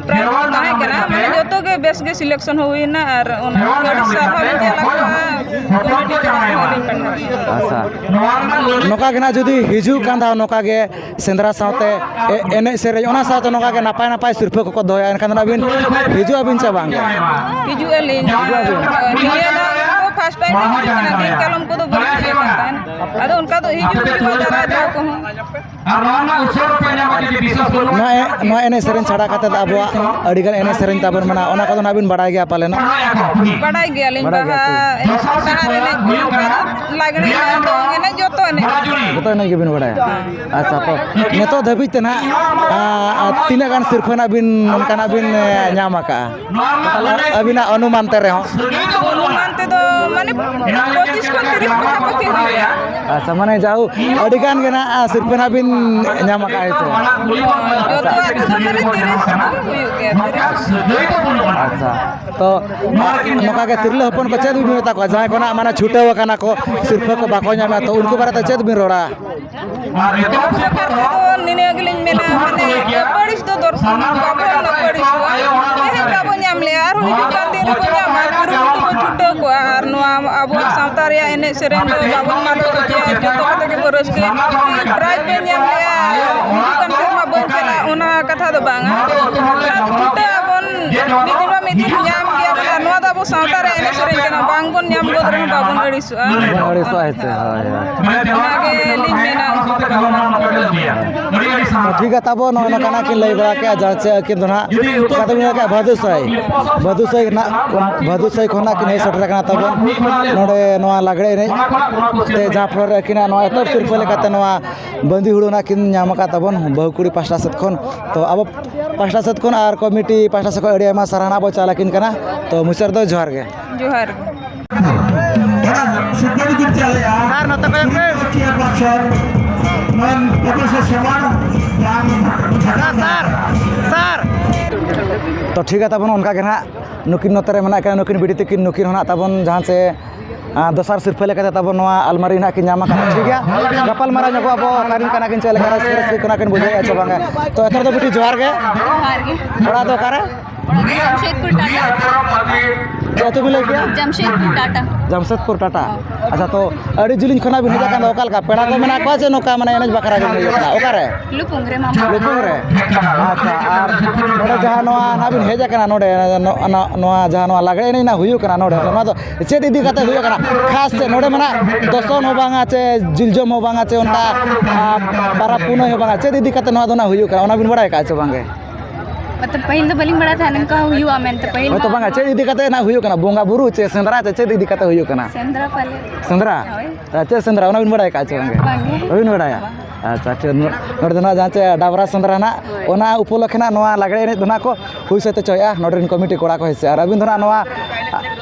ᱯᱨᱟᱭᱤᱡᱽ ᱠᱚ ᱛᱟᱦᱮᱸ ᱠᱟᱱᱟ, ᱢᱟᱱᱮ, ᱡᱚᱛᱚ ᱜᱮ ᱵᱮᱥ ᱜᱮ ᱥᱤᱞᱮᱠᱥᱚᱱ ᱦᱩᱭᱱᱟ ᱟᱨ ᱚᱱᱟ ᱟᱹᱰᱤ ᱥᱟᱨᱦᱟᱣ ᱞᱤᱧ ᱪᱟᱞ ᱟᱠᱚᱣᱟ ᱠᱚᱢᱤᱴᱤ ᱛᱟᱞᱟ ᱠᱷᱚᱱ ᱦᱚᱸ ᱟᱹᱞᱤᱧ ᱯᱟᱦᱴᱟ ᱥᱮᱫ᱾ ᱟᱪᱪᱷᱟ, ᱱᱚᱝᱠᱟ ᱜᱮ ᱱᱟᱜ ᱡᱩᱫᱤ ᱦᱤᱡᱩᱜ ᱠᱟᱱ ᱫᱷᱟᱣ ᱱᱚᱝᱠᱟ ᱜᱮ ᱥᱮᱸᱫᱽᱨᱟ ᱥᱟᱶᱛᱮ ᱮ-, ᱮᱱᱮᱡ ᱥᱮᱨᱮᱧ, ᱚᱱᱟ ᱥᱟᱶᱛᱮ ᱱᱚᱝᱠᱟ ᱜᱮ ᱱᱟᱯᱟᱭ ᱱᱟᱯᱟᱭ ᱥᱤᱨᱯᱷᱟᱹ ᱠᱚᱠᱚ ᱫᱚᱦᱚᱭᱟ, ᱮᱱᱠᱷᱟᱱ ᱫᱚ ᱱᱟᱜ ᱵᱤᱱ ᱦᱤᱡᱩᱜ ᱟᱹᱵᱤᱱ ᱪᱮ ᱵᱟᱝ ᱜᱮ? ᱦᱤᱡᱩᱜ ᱟᱹᱞᱤᱧ᱾ ᱦᱤᱡᱩᱜ ᱟᱹᱵᱤᱱ᱾ ᱱᱤᱭᱟᱹ ᱫᱷᱟᱣ ᱫᱚ ᱯᱷᱟᱥᱴ ᱴᱟᱭᱤᱢ ᱞᱤᱧ ᱦᱤᱡᱩᱜ ᱠᱟᱱᱟ, ᱫᱤᱱ ᱠᱟᱞᱚᱢ ᱠᱚᱫᱚ ᱵᱟᱹᱞᱤᱧ ᱦᱮᱡ ᱟᱠᱟᱱ ᱛᱟᱦᱮᱸᱫ᱾ ᱟᱫᱚ ᱚᱱᱠᱟ ᱫᱚ ᱦᱤᱡᱩᱜ ᱦᱩᱭᱩᱜᱼᱟ ᱫᱟᱨᱟᱭ ᱫᱷᱟᱣ ᱠᱚᱦᱚᱸ᱾ ᱟᱨ ᱱᱚᱣᱟ ᱨᱮᱱᱟᱜ ᱩᱪᱷᱟᱹᱱ ᱨᱩᱯᱮ ᱧᱟᱢᱟ ᱡᱩᱫᱤ ᱵᱤᱥᱣᱟᱥ ᱵᱟᱹᱱᱩᱜᱼᱟ᱾ ᱱᱚᱣᱟ ᱮ-, ᱱᱚᱣᱟ ᱮᱱᱮᱡ ᱥᱮᱨᱮᱧ ᱪᱷᱟᱲᱟ ᱠᱟᱛᱮ ᱫᱚ ᱟᱵᱚᱣᱟᱜ ᱟᱹᱰᱤᱜᱟᱱ ᱮᱱᱮᱡ ᱥᱮᱨᱮᱧ ᱛᱟᱵᱚᱱ ᱢᱮᱱᱟᱜᱼᱟ, ᱚᱱᱟ ᱠᱚᱫᱚ ᱱᱟᱦᱟᱜ ᱵᱤᱱ ᱵᱟᱲᱟᱭ ᱜᱮᱭᱟ ᱯᱟᱞᱮᱱᱚᱜ? ᱵᱟᱲᱟᱭ ᱜᱮᱭᱟᱞᱤᱧ, ᱵᱟᱲᱟᱭ ᱜᱮᱭᱟ ᱵᱟᱦᱟ ᱯᱮ? ᱮᱱᱮᱡ, ᱰᱟᱦᱟᱨ ᱮᱱᱮᱡ, ᱞᱟᱜᱽᱲᱮ ᱮᱱᱮᱡ, ᱫᱚᱝ ᱮᱱᱮᱡ, ᱡᱚᱛᱚ ᱮᱱᱮᱡ᱾ ᱡᱚᱛᱚ ᱮᱱᱮᱡ ᱜᱮᱵᱤᱱ ᱵᱟᱲᱟᱭᱟ? ᱟᱪᱪᱷᱟ, ᱛᱚ ᱱᱤᱛᱚᱜ ᱫᱷᱟᱹᱵᱤᱡ ᱛᱮ ᱱᱟᱦᱟᱜ, ᱟ, ᱟ, ᱛᱤᱱᱟᱹᱜ ᱜᱟᱱ ᱥᱤᱨᱯᱷᱟᱹ ᱱᱟᱜ ᱵᱤᱱ, ᱚᱱᱠᱟᱱᱟᱜ ᱵᱤᱱ, ᱮ, ᱧᱟᱢ ᱟᱠᱟᱜᱼᱟ? ᱟᱹᱵᱤᱱᱟᱜ ᱚᱱᱩᱢᱟᱱ ᱛᱮ ᱨᱮᱦᱚᱸ᱾ ᱚᱱᱩᱢᱟᱱ ᱛᱮᱫᱚ ᱢᱟᱱᱮ ᱯᱚᱸᱪᱤᱥ ᱠᱷᱚᱱ ᱛᱤᱨᱤᱥ ᱯᱟᱠᱟᱯᱟᱠᱤ ᱦᱩᱭᱩᱜᱼᱟ᱾ ᱟᱪᱪᱷᱟ, ᱢᱟᱱᱮ ᱡᱟᱦᱳᱠ ᱟᱹᱰᱤ ᱜᱟᱱ ᱜᱮ ᱱᱟᱜ ᱥᱤᱨᱯᱷᱟᱹ ᱱᱟᱜ ᱵᱤᱱ ᱧᱟᱢ ᱟᱠᱟᱫᱼᱟ, ᱦᱮᱸ ᱥᱮ? ᱡᱚᱛᱚ ᱟᱹᱛᱩ ᱫᱚ ᱢᱟᱱᱮ ᱛᱤᱨᱤᱥ ᱠᱷᱚᱱ ᱦᱩᱭᱩᱜ ᱜᱮᱭᱟ, ᱛᱤᱨᱤᱥ᱾ ᱟᱪᱪᱷᱟ, ᱛᱚ ᱱᱚᱝᱠᱟ ᱜᱮ ᱛᱤᱨᱞᱟᱹ ᱦᱚᱯᱚᱱ ᱠᱚ ᱪᱮᱫ ᱵᱤᱱ ᱢᱮᱛᱟ ᱠᱚᱣᱟ, ᱡᱟᱦᱟᱸᱭ ᱠᱚ ᱱᱟᱜ ᱢᱟᱱᱮ ᱪᱷᱩᱴᱟᱹᱣ ᱟᱠᱟᱱᱟ ᱠᱚ, ᱥᱤᱨᱯᱷᱟᱹ ᱠᱚ ᱵᱟᱠᱚ ᱧᱟᱢᱮᱫᱼᱟ, ᱛᱚ ᱩᱱᱠᱩ ᱵᱟᱨᱮᱛᱮ ᱪᱮᱫ ᱵᱤᱱ ᱨᱚᱲᱟ? ᱱᱤᱱᱟᱹ ᱜᱮᱞᱤᱧ ᱢᱮᱱᱟ, ᱢᱟᱱᱮ, ᱟᱹᱯᱟᱹᱲᱤᱥ ᱫᱚ ᱫᱚᱨᱠᱟᱨ, ᱵᱟᱵᱚᱱ ᱟᱹᱯᱟᱹᱲᱤᱥᱚᱜᱼᱟ᱾ ᱛᱮᱦᱮᱧ ᱵᱟᱵᱚᱱ ᱧᱟᱢ ᱞᱮᱜᱼᱟ, ᱟᱨᱦᱚᱸ ᱦᱤᱡᱩᱜ ᱠᱟᱱ ᱫᱤᱱ ᱨᱮᱵᱚᱱ ᱧᱟᱢᱟ, ᱠᱩᱨᱩᱢᱩᱴᱩ ᱵᱚᱱ ᱪᱷᱩᱴᱟᱹᱣ ᱠᱚᱜᱼᱟ᱾ ᱟᱨ ᱱᱚᱣᱟ ᱟᱵᱚᱣᱟᱜ ᱥᱟᱶᱛᱟ ᱨᱮᱭᱟᱜ ᱮᱱᱮᱡ ᱥᱮᱨᱮᱧ ᱫᱚ ᱵᱟᱵᱚᱱ ᱢᱟᱞᱚᱴ ᱦᱚᱪᱚᱭᱟ, ᱡᱚᱛᱚ ᱠᱚᱛᱮ ᱜᱮᱵᱚᱱ ᱨᱟᱹᱥᱠᱟᱹᱭᱟ᱾ ᱯᱨᱟᱭᱤᱡᱽ ᱵᱟᱹᱧ ᱧᱟᱢ ᱞᱮᱜᱼᱟ, ᱦᱤᱡᱩᱜ ᱠᱟᱱ ᱥᱮᱨᱢᱟ ᱵᱟᱹᱧ ᱪᱟᱞᱟᱜᱼᱟ, ᱚᱱᱟ ᱠᱟᱛᱷᱟ ᱫᱚ ᱵᱟᱝᱟ᱾ ᱪᱷᱩᱴᱟᱹᱜ ᱟᱵᱚᱱ, ᱢᱤᱫ ᱫᱤᱱ ᱵᱟ ᱢᱤᱫ ᱫᱤᱱ ᱧᱟᱢ ᱜᱮᱭᱟ ᱵᱚᱱ᱾ ᱟᱨ ᱱᱚᱣᱟ ᱫᱚ ᱟᱵᱚ ᱥᱟᱶᱛᱟ ᱨᱮᱭᱟᱜ ᱮᱱᱮᱡ ᱥᱮᱨᱮᱧ ᱠᱟᱱᱟ, ᱵᱟᱝ ᱵᱚᱱ ᱧᱟᱢ ᱜᱚᱫ ᱨᱮᱦᱚᱸ ᱵᱟᱵᱚᱱ ᱟᱹᱲᱤᱥᱚᱜᱼᱟ᱾ ᱵᱟᱵᱚᱱ ᱟᱹᱲᱤᱥᱚᱜᱼᱟ, ᱦᱮᱸ ᱥᱮ? ᱦᱳᱭ, ᱦᱳᱭ᱾ ᱚᱱᱟᱜᱮ ᱞᱤᱧ ᱢᱮᱱᱟ, ᱩᱱᱠᱩ ᱠᱚᱫᱚ᱾ ᱴᱷᱤᱠ ᱜᱮᱭᱟ, ᱛᱟᱵᱚ ᱱᱚᱜᱼᱚ ᱱᱚᱝᱠᱟᱱᱟᱜ ᱠᱤᱱ ᱞᱟᱹᱭ ᱵᱟᱲᱟ ᱠᱮᱜᱼᱟ, ᱡᱟᱦᱟᱸ ᱪᱮ ᱟᱹᱠᱤᱱ ᱫᱚ ᱱᱟᱦᱟᱜ ᱚᱠᱟ ᱛᱮᱵᱤᱱ ᱞᱟᱹᱭ ᱠᱮᱜᱼᱟ, ᱵᱷᱟᱫᱩ ᱥᱟᱹᱭ, ᱵᱷᱟᱫᱩ ᱥᱟᱹᱭ ᱱᱟᱜ, ᱵᱷᱟᱫᱩ ᱥᱟᱹᱭ ᱠᱷᱚᱱᱟᱜ ᱠᱤᱱ ᱦᱮᱡ ᱥᱮᱴᱮᱨ ᱟᱠᱟᱱᱟ ᱛᱟᱵᱚᱱ ᱱᱚᱰᱮ ᱱᱚᱣᱟ ᱞᱟᱜᱽᱲᱮ ᱮᱱᱮᱡ ᱛᱮ, ᱡᱟᱦᱟᱸ ᱯᱷᱚᱞᱚ ᱨᱮ ᱟᱹᱠᱤᱱᱟᱜ ᱱᱚᱣᱟ ᱮᱛᱚᱦᱚᱵ ᱥᱤᱨᱯᱟᱹ ᱞᱮᱠᱟᱛᱮ ᱱᱚᱣᱟ ᱵᱟᱸᱫᱤ ᱦᱩᱲᱩ ᱱᱟᱜ ᱠᱤᱱ ᱧᱟᱢ ᱟᱠᱟᱫ ᱛᱟᱵᱚᱱ ᱵᱟᱹᱦᱩ ᱠᱩᱲᱤ ᱯᱟᱥᱴᱟ ᱥᱮᱫ ᱠᱷᱚᱱ᱾ ᱛᱚ ᱟᱵᱚ ᱯᱟᱥᱴᱟ ᱥᱮᱫ ᱠᱷᱚᱱ ᱟᱨ ᱠᱚᱢᱤᱴᱤ ᱯᱟᱥᱴᱟ ᱥᱮᱫ ᱠᱷᱚᱱ ᱟᱹᱰᱤ ᱟᱭᱢᱟ ᱥᱟᱨᱦᱟᱣ ᱵᱚ ᱪᱟᱞ ᱟᱹᱠᱤᱱ ᱠᱟᱱᱟ᱾ ᱛᱚ ᱢᱩᱪᱟᱹᱫ ᱨᱮᱫᱚ ᱡᱚᱦᱟᱨ ᱜᱮ᱾ ᱡᱚᱦᱟᱨ ᱜᱮ᱾ ᱥᱟᱨ, ᱱᱚᱛᱮ ᱠᱷᱚᱱ ᱯᱮ᱾ ᱥᱟᱨ, ᱥᱟᱨ, ᱥᱟᱨ᱾ ᱛᱚ ᱴᱷᱤᱠ ᱜᱮᱭᱟ ᱛᱟᱵᱚᱱ, ᱚᱱᱠᱟ ᱜᱮ ᱱᱟᱦᱟᱜ ᱱᱩᱠᱤᱱ ᱱᱚᱛᱮ ᱨᱮ ᱢᱮᱱᱟᱜ ᱠᱤᱱᱟ, ᱱᱩᱠᱤᱱ ᱵᱤᱴᱤ ᱛᱟᱹᱠᱤᱱ, ᱱᱩᱠᱤᱱ ᱦᱚᱸ ᱱᱟᱦᱟᱜ ᱛᱟᱵᱚᱱ ᱡᱟᱦᱟᱸ ᱥᱮ ᱟᱨ ᱫᱚᱥᱟᱨ ᱥᱤᱨᱯᱟᱹ ᱞᱮᱠᱟᱛᱮ ᱛᱟᱵᱚ ᱱᱚᱣᱟ ᱟᱞᱢᱟᱨᱤ ᱱᱟᱦᱟᱜ ᱠᱤᱱ ᱧᱟᱢ ᱟᱠᱟᱫᱟ᱾ ᱴᱷᱤᱠ ᱜᱮᱭᱟ, ᱜᱟᱯᱟᱞ ᱢᱟᱨᱟᱣ ᱧᱚᱜᱚᱜ ᱟᱵᱚ, ᱚᱠᱟᱨᱮᱱ ᱠᱟᱱᱟ ᱠᱤᱱ, ᱪᱮᱫ ᱞᱮᱠᱟ ᱨᱟᱹᱥᱠᱟᱹ ᱨᱟᱹᱥᱠᱟᱹ ᱠᱟᱱᱟ ᱠᱤᱱ, ᱵᱩᱡᱷᱟᱹᱣᱮᱫᱼᱟ ᱪᱮ ᱵᱟᱝᱟ? ᱛᱚ ᱮᱛᱚᱦᱚᱵ ᱫᱚ ᱵᱤᱴᱤ ᱡᱚᱦᱟᱨ ᱜᱮ᱾ ᱡᱚᱦᱟᱨ ᱜᱮ᱾ ᱚᱲᱟᱜ ᱫᱚ ᱚᱠᱟᱨᱮ? ᱚᱲᱟᱜ ᱫᱚ ᱡᱟᱢᱥᱮᱫᱽᱯᱩᱨ ᱴᱟᱴᱟ᱾ ᱪᱮᱫ ᱟᱹᱛᱩ ᱵᱤᱱ ᱞᱟᱹᱭ ᱠᱮᱜᱼᱟ? ᱡᱟᱢᱥᱮᱫᱽᱯᱩᱨ ᱴᱟᱴᱟ᱾ ᱡᱟᱢᱥᱮᱫᱽᱯᱩᱨ ᱴᱟᱴᱟ᱾ ᱦᱚᱸ᱾ ᱟᱪᱪᱷᱟ, ᱛᱚ ᱟᱹᱰᱤ ᱡᱤᱞᱤᱧ ᱠᱷᱚᱱᱟᱜ ᱵᱤᱱ ᱦᱮᱡ ᱟᱠᱟᱱ ᱫᱚ, ᱚᱠᱟ ᱞᱮᱠᱟ ᱯᱮᱲᱟ ᱠᱚ ᱢᱮᱱᱟᱜ ᱠᱚᱣᱟ ᱥᱮ ᱱᱚᱝᱠᱟ ᱢᱟᱱᱮ ᱮᱱᱮᱡ ᱵᱟᱠᱷᱨᱟ ᱜᱮ ᱵᱤᱱ ᱦᱮᱡ ᱟᱠᱟᱱᱟ? ᱚᱠᱟᱨᱮ? ᱞᱩᱯᱩᱝ ᱨᱮ ᱢᱟᱢᱟ᱾ ᱞᱩᱯᱩᱝ ᱨᱮ? ᱟᱪᱪᱷᱟ, ᱟᱨ ᱱᱚᱰᱮ ᱡᱟᱦᱟᱸ ᱱᱚᱣᱟ ᱱᱟᱦᱟᱜ ᱵᱤᱱ ᱦᱮᱡ ᱟᱠᱟᱱᱟ ᱱᱚᱰᱮ, ᱱᱚ-, ᱱᱚ-, ᱱᱚᱣᱟ ᱡᱟᱦᱟᱸ ᱱᱚᱣᱟ ᱞᱟᱜᱽᱲᱮ ᱮᱱᱮᱡ ᱱᱟᱦᱟᱜ ᱦᱩᱭᱩᱜ ᱠᱟᱱᱟ ᱱᱚᱰᱮ, ᱛᱚ ᱱᱚᱣᱟ ᱫᱚ ᱪᱮᱫ ᱤᱫᱤ ᱠᱟᱛᱮ ᱦᱩᱭᱩᱜ ᱠᱟᱱᱟ? ᱠᱷᱟᱥ ᱛᱮ ᱱᱚᱰᱮ ᱢᱟ ᱱᱟᱦᱟᱜ ᱫᱚᱥᱚᱱ ᱦᱚᱸ ᱵᱟᱝᱟ ᱪᱮ ᱡᱤᱞᱡᱚᱢ ᱦᱚᱸ ᱵᱟᱝᱟ ᱪᱮ ᱚᱱᱠᱟ, ᱟ, ᱯᱟᱨᱟᱵᱽ ᱯᱩᱱᱟᱹᱭ ᱦᱚᱸ ᱵᱟᱝᱟ, ᱪᱮᱫ ᱤᱫᱤ ᱠᱟᱛᱮ ᱱᱚᱣᱟ ᱫᱚ ᱱᱟᱦᱟᱜ ᱦᱩᱭᱩᱜ ᱠᱟᱱᱟ, ᱚᱱᱟ ᱵᱤᱱ ᱵᱟᱲᱟᱭ ᱟᱠᱟᱫᱼᱟ ᱪᱮ ᱵᱟᱝᱜᱮ? ᱢᱚᱛᱞᱚᱵ ᱯᱟᱹᱦᱤᱞ ᱫᱚ ᱵᱟᱹᱞᱤᱧ ᱵᱟᱲᱟᱭ ᱛᱟᱦᱮᱸᱫ ᱱᱚᱝᱠᱟ ᱦᱩᱭᱩᱜᱼᱟ ᱢᱮᱱᱛᱮ, ᱯᱟᱹᱦᱤᱞ ᱦᱳᱭᱛᱚ ᱢᱟ ᱵᱟᱝᱟ, ᱪᱮᱫ ᱤᱫᱤ ᱠᱟᱛᱮ ᱱᱟᱦᱟᱜ ᱦᱩᱭᱩᱜ ᱠᱟᱱᱟ? ᱵᱚᱸᱜᱟ ᱵᱩᱨᱩ ᱪᱮ ᱥᱮᱸᱫᱽᱨᱟ ᱪᱮ ᱪᱮᱫ ᱤᱫᱤ ᱠᱟᱛᱮ ᱦᱩᱭᱩᱜ ᱠᱟᱱᱟ? ᱥᱮᱸᱫᱽᱨᱟ ᱯᱟᱞᱮ᱾ ᱥᱮᱸᱫᱽᱨᱟ? ᱦᱳᱭ᱾ ᱟᱨ ᱪᱮᱫ ᱥᱮᱸᱫᱽᱨᱟ, ᱚᱱᱟ ᱵᱤᱱ ᱵᱟᱲᱟᱭ ᱟᱠᱟᱫᱼᱟ ᱪᱮ ᱵᱟᱝᱜᱮ? ᱵᱟᱝᱜᱮ᱾ ᱵᱟᱹᱵᱤᱱ ᱵᱟᱲᱟᱭᱟ? ᱵᱟᱝ᱾ ᱟᱪᱪᱷᱟ, ᱴᱷᱤᱠ᱾ ᱱᱚ-, ᱱᱚᱰᱮ ᱫᱚ ᱱᱟᱦᱟᱜ ᱡᱟᱦᱟᱸ ᱪᱮ ᱰᱟᱵᱽᱨᱟ ᱥᱮᱸᱫᱽᱨᱟ ᱱᱟᱦᱟᱜ, ᱦᱳᱭ᱾ ᱚᱱᱟ ᱩᱯᱚᱞᱚᱠᱠᱷᱮ ᱱᱟᱦᱟᱜ ᱱᱚᱣᱟ ᱞᱟᱜᱽᱲᱮ ᱮᱱᱮᱡ ᱫᱚ ᱱᱟᱦᱟᱜ ᱠᱚ ᱦᱩᱭ ᱥᱟᱹᱛ ᱦᱚᱪᱚᱭᱮᱫᱼᱟ ᱱᱚᱰᱮ ᱨᱮᱱ ᱠᱚᱢᱤᱴᱤ ᱠᱚᱲᱟ ᱠᱚ, ᱦᱮᱸ ᱥᱮ᱾ ᱟᱨ ᱟᱹᱵᱤᱱ ᱫᱚ ᱱᱟᱦᱟᱜ ᱱᱚᱣᱟ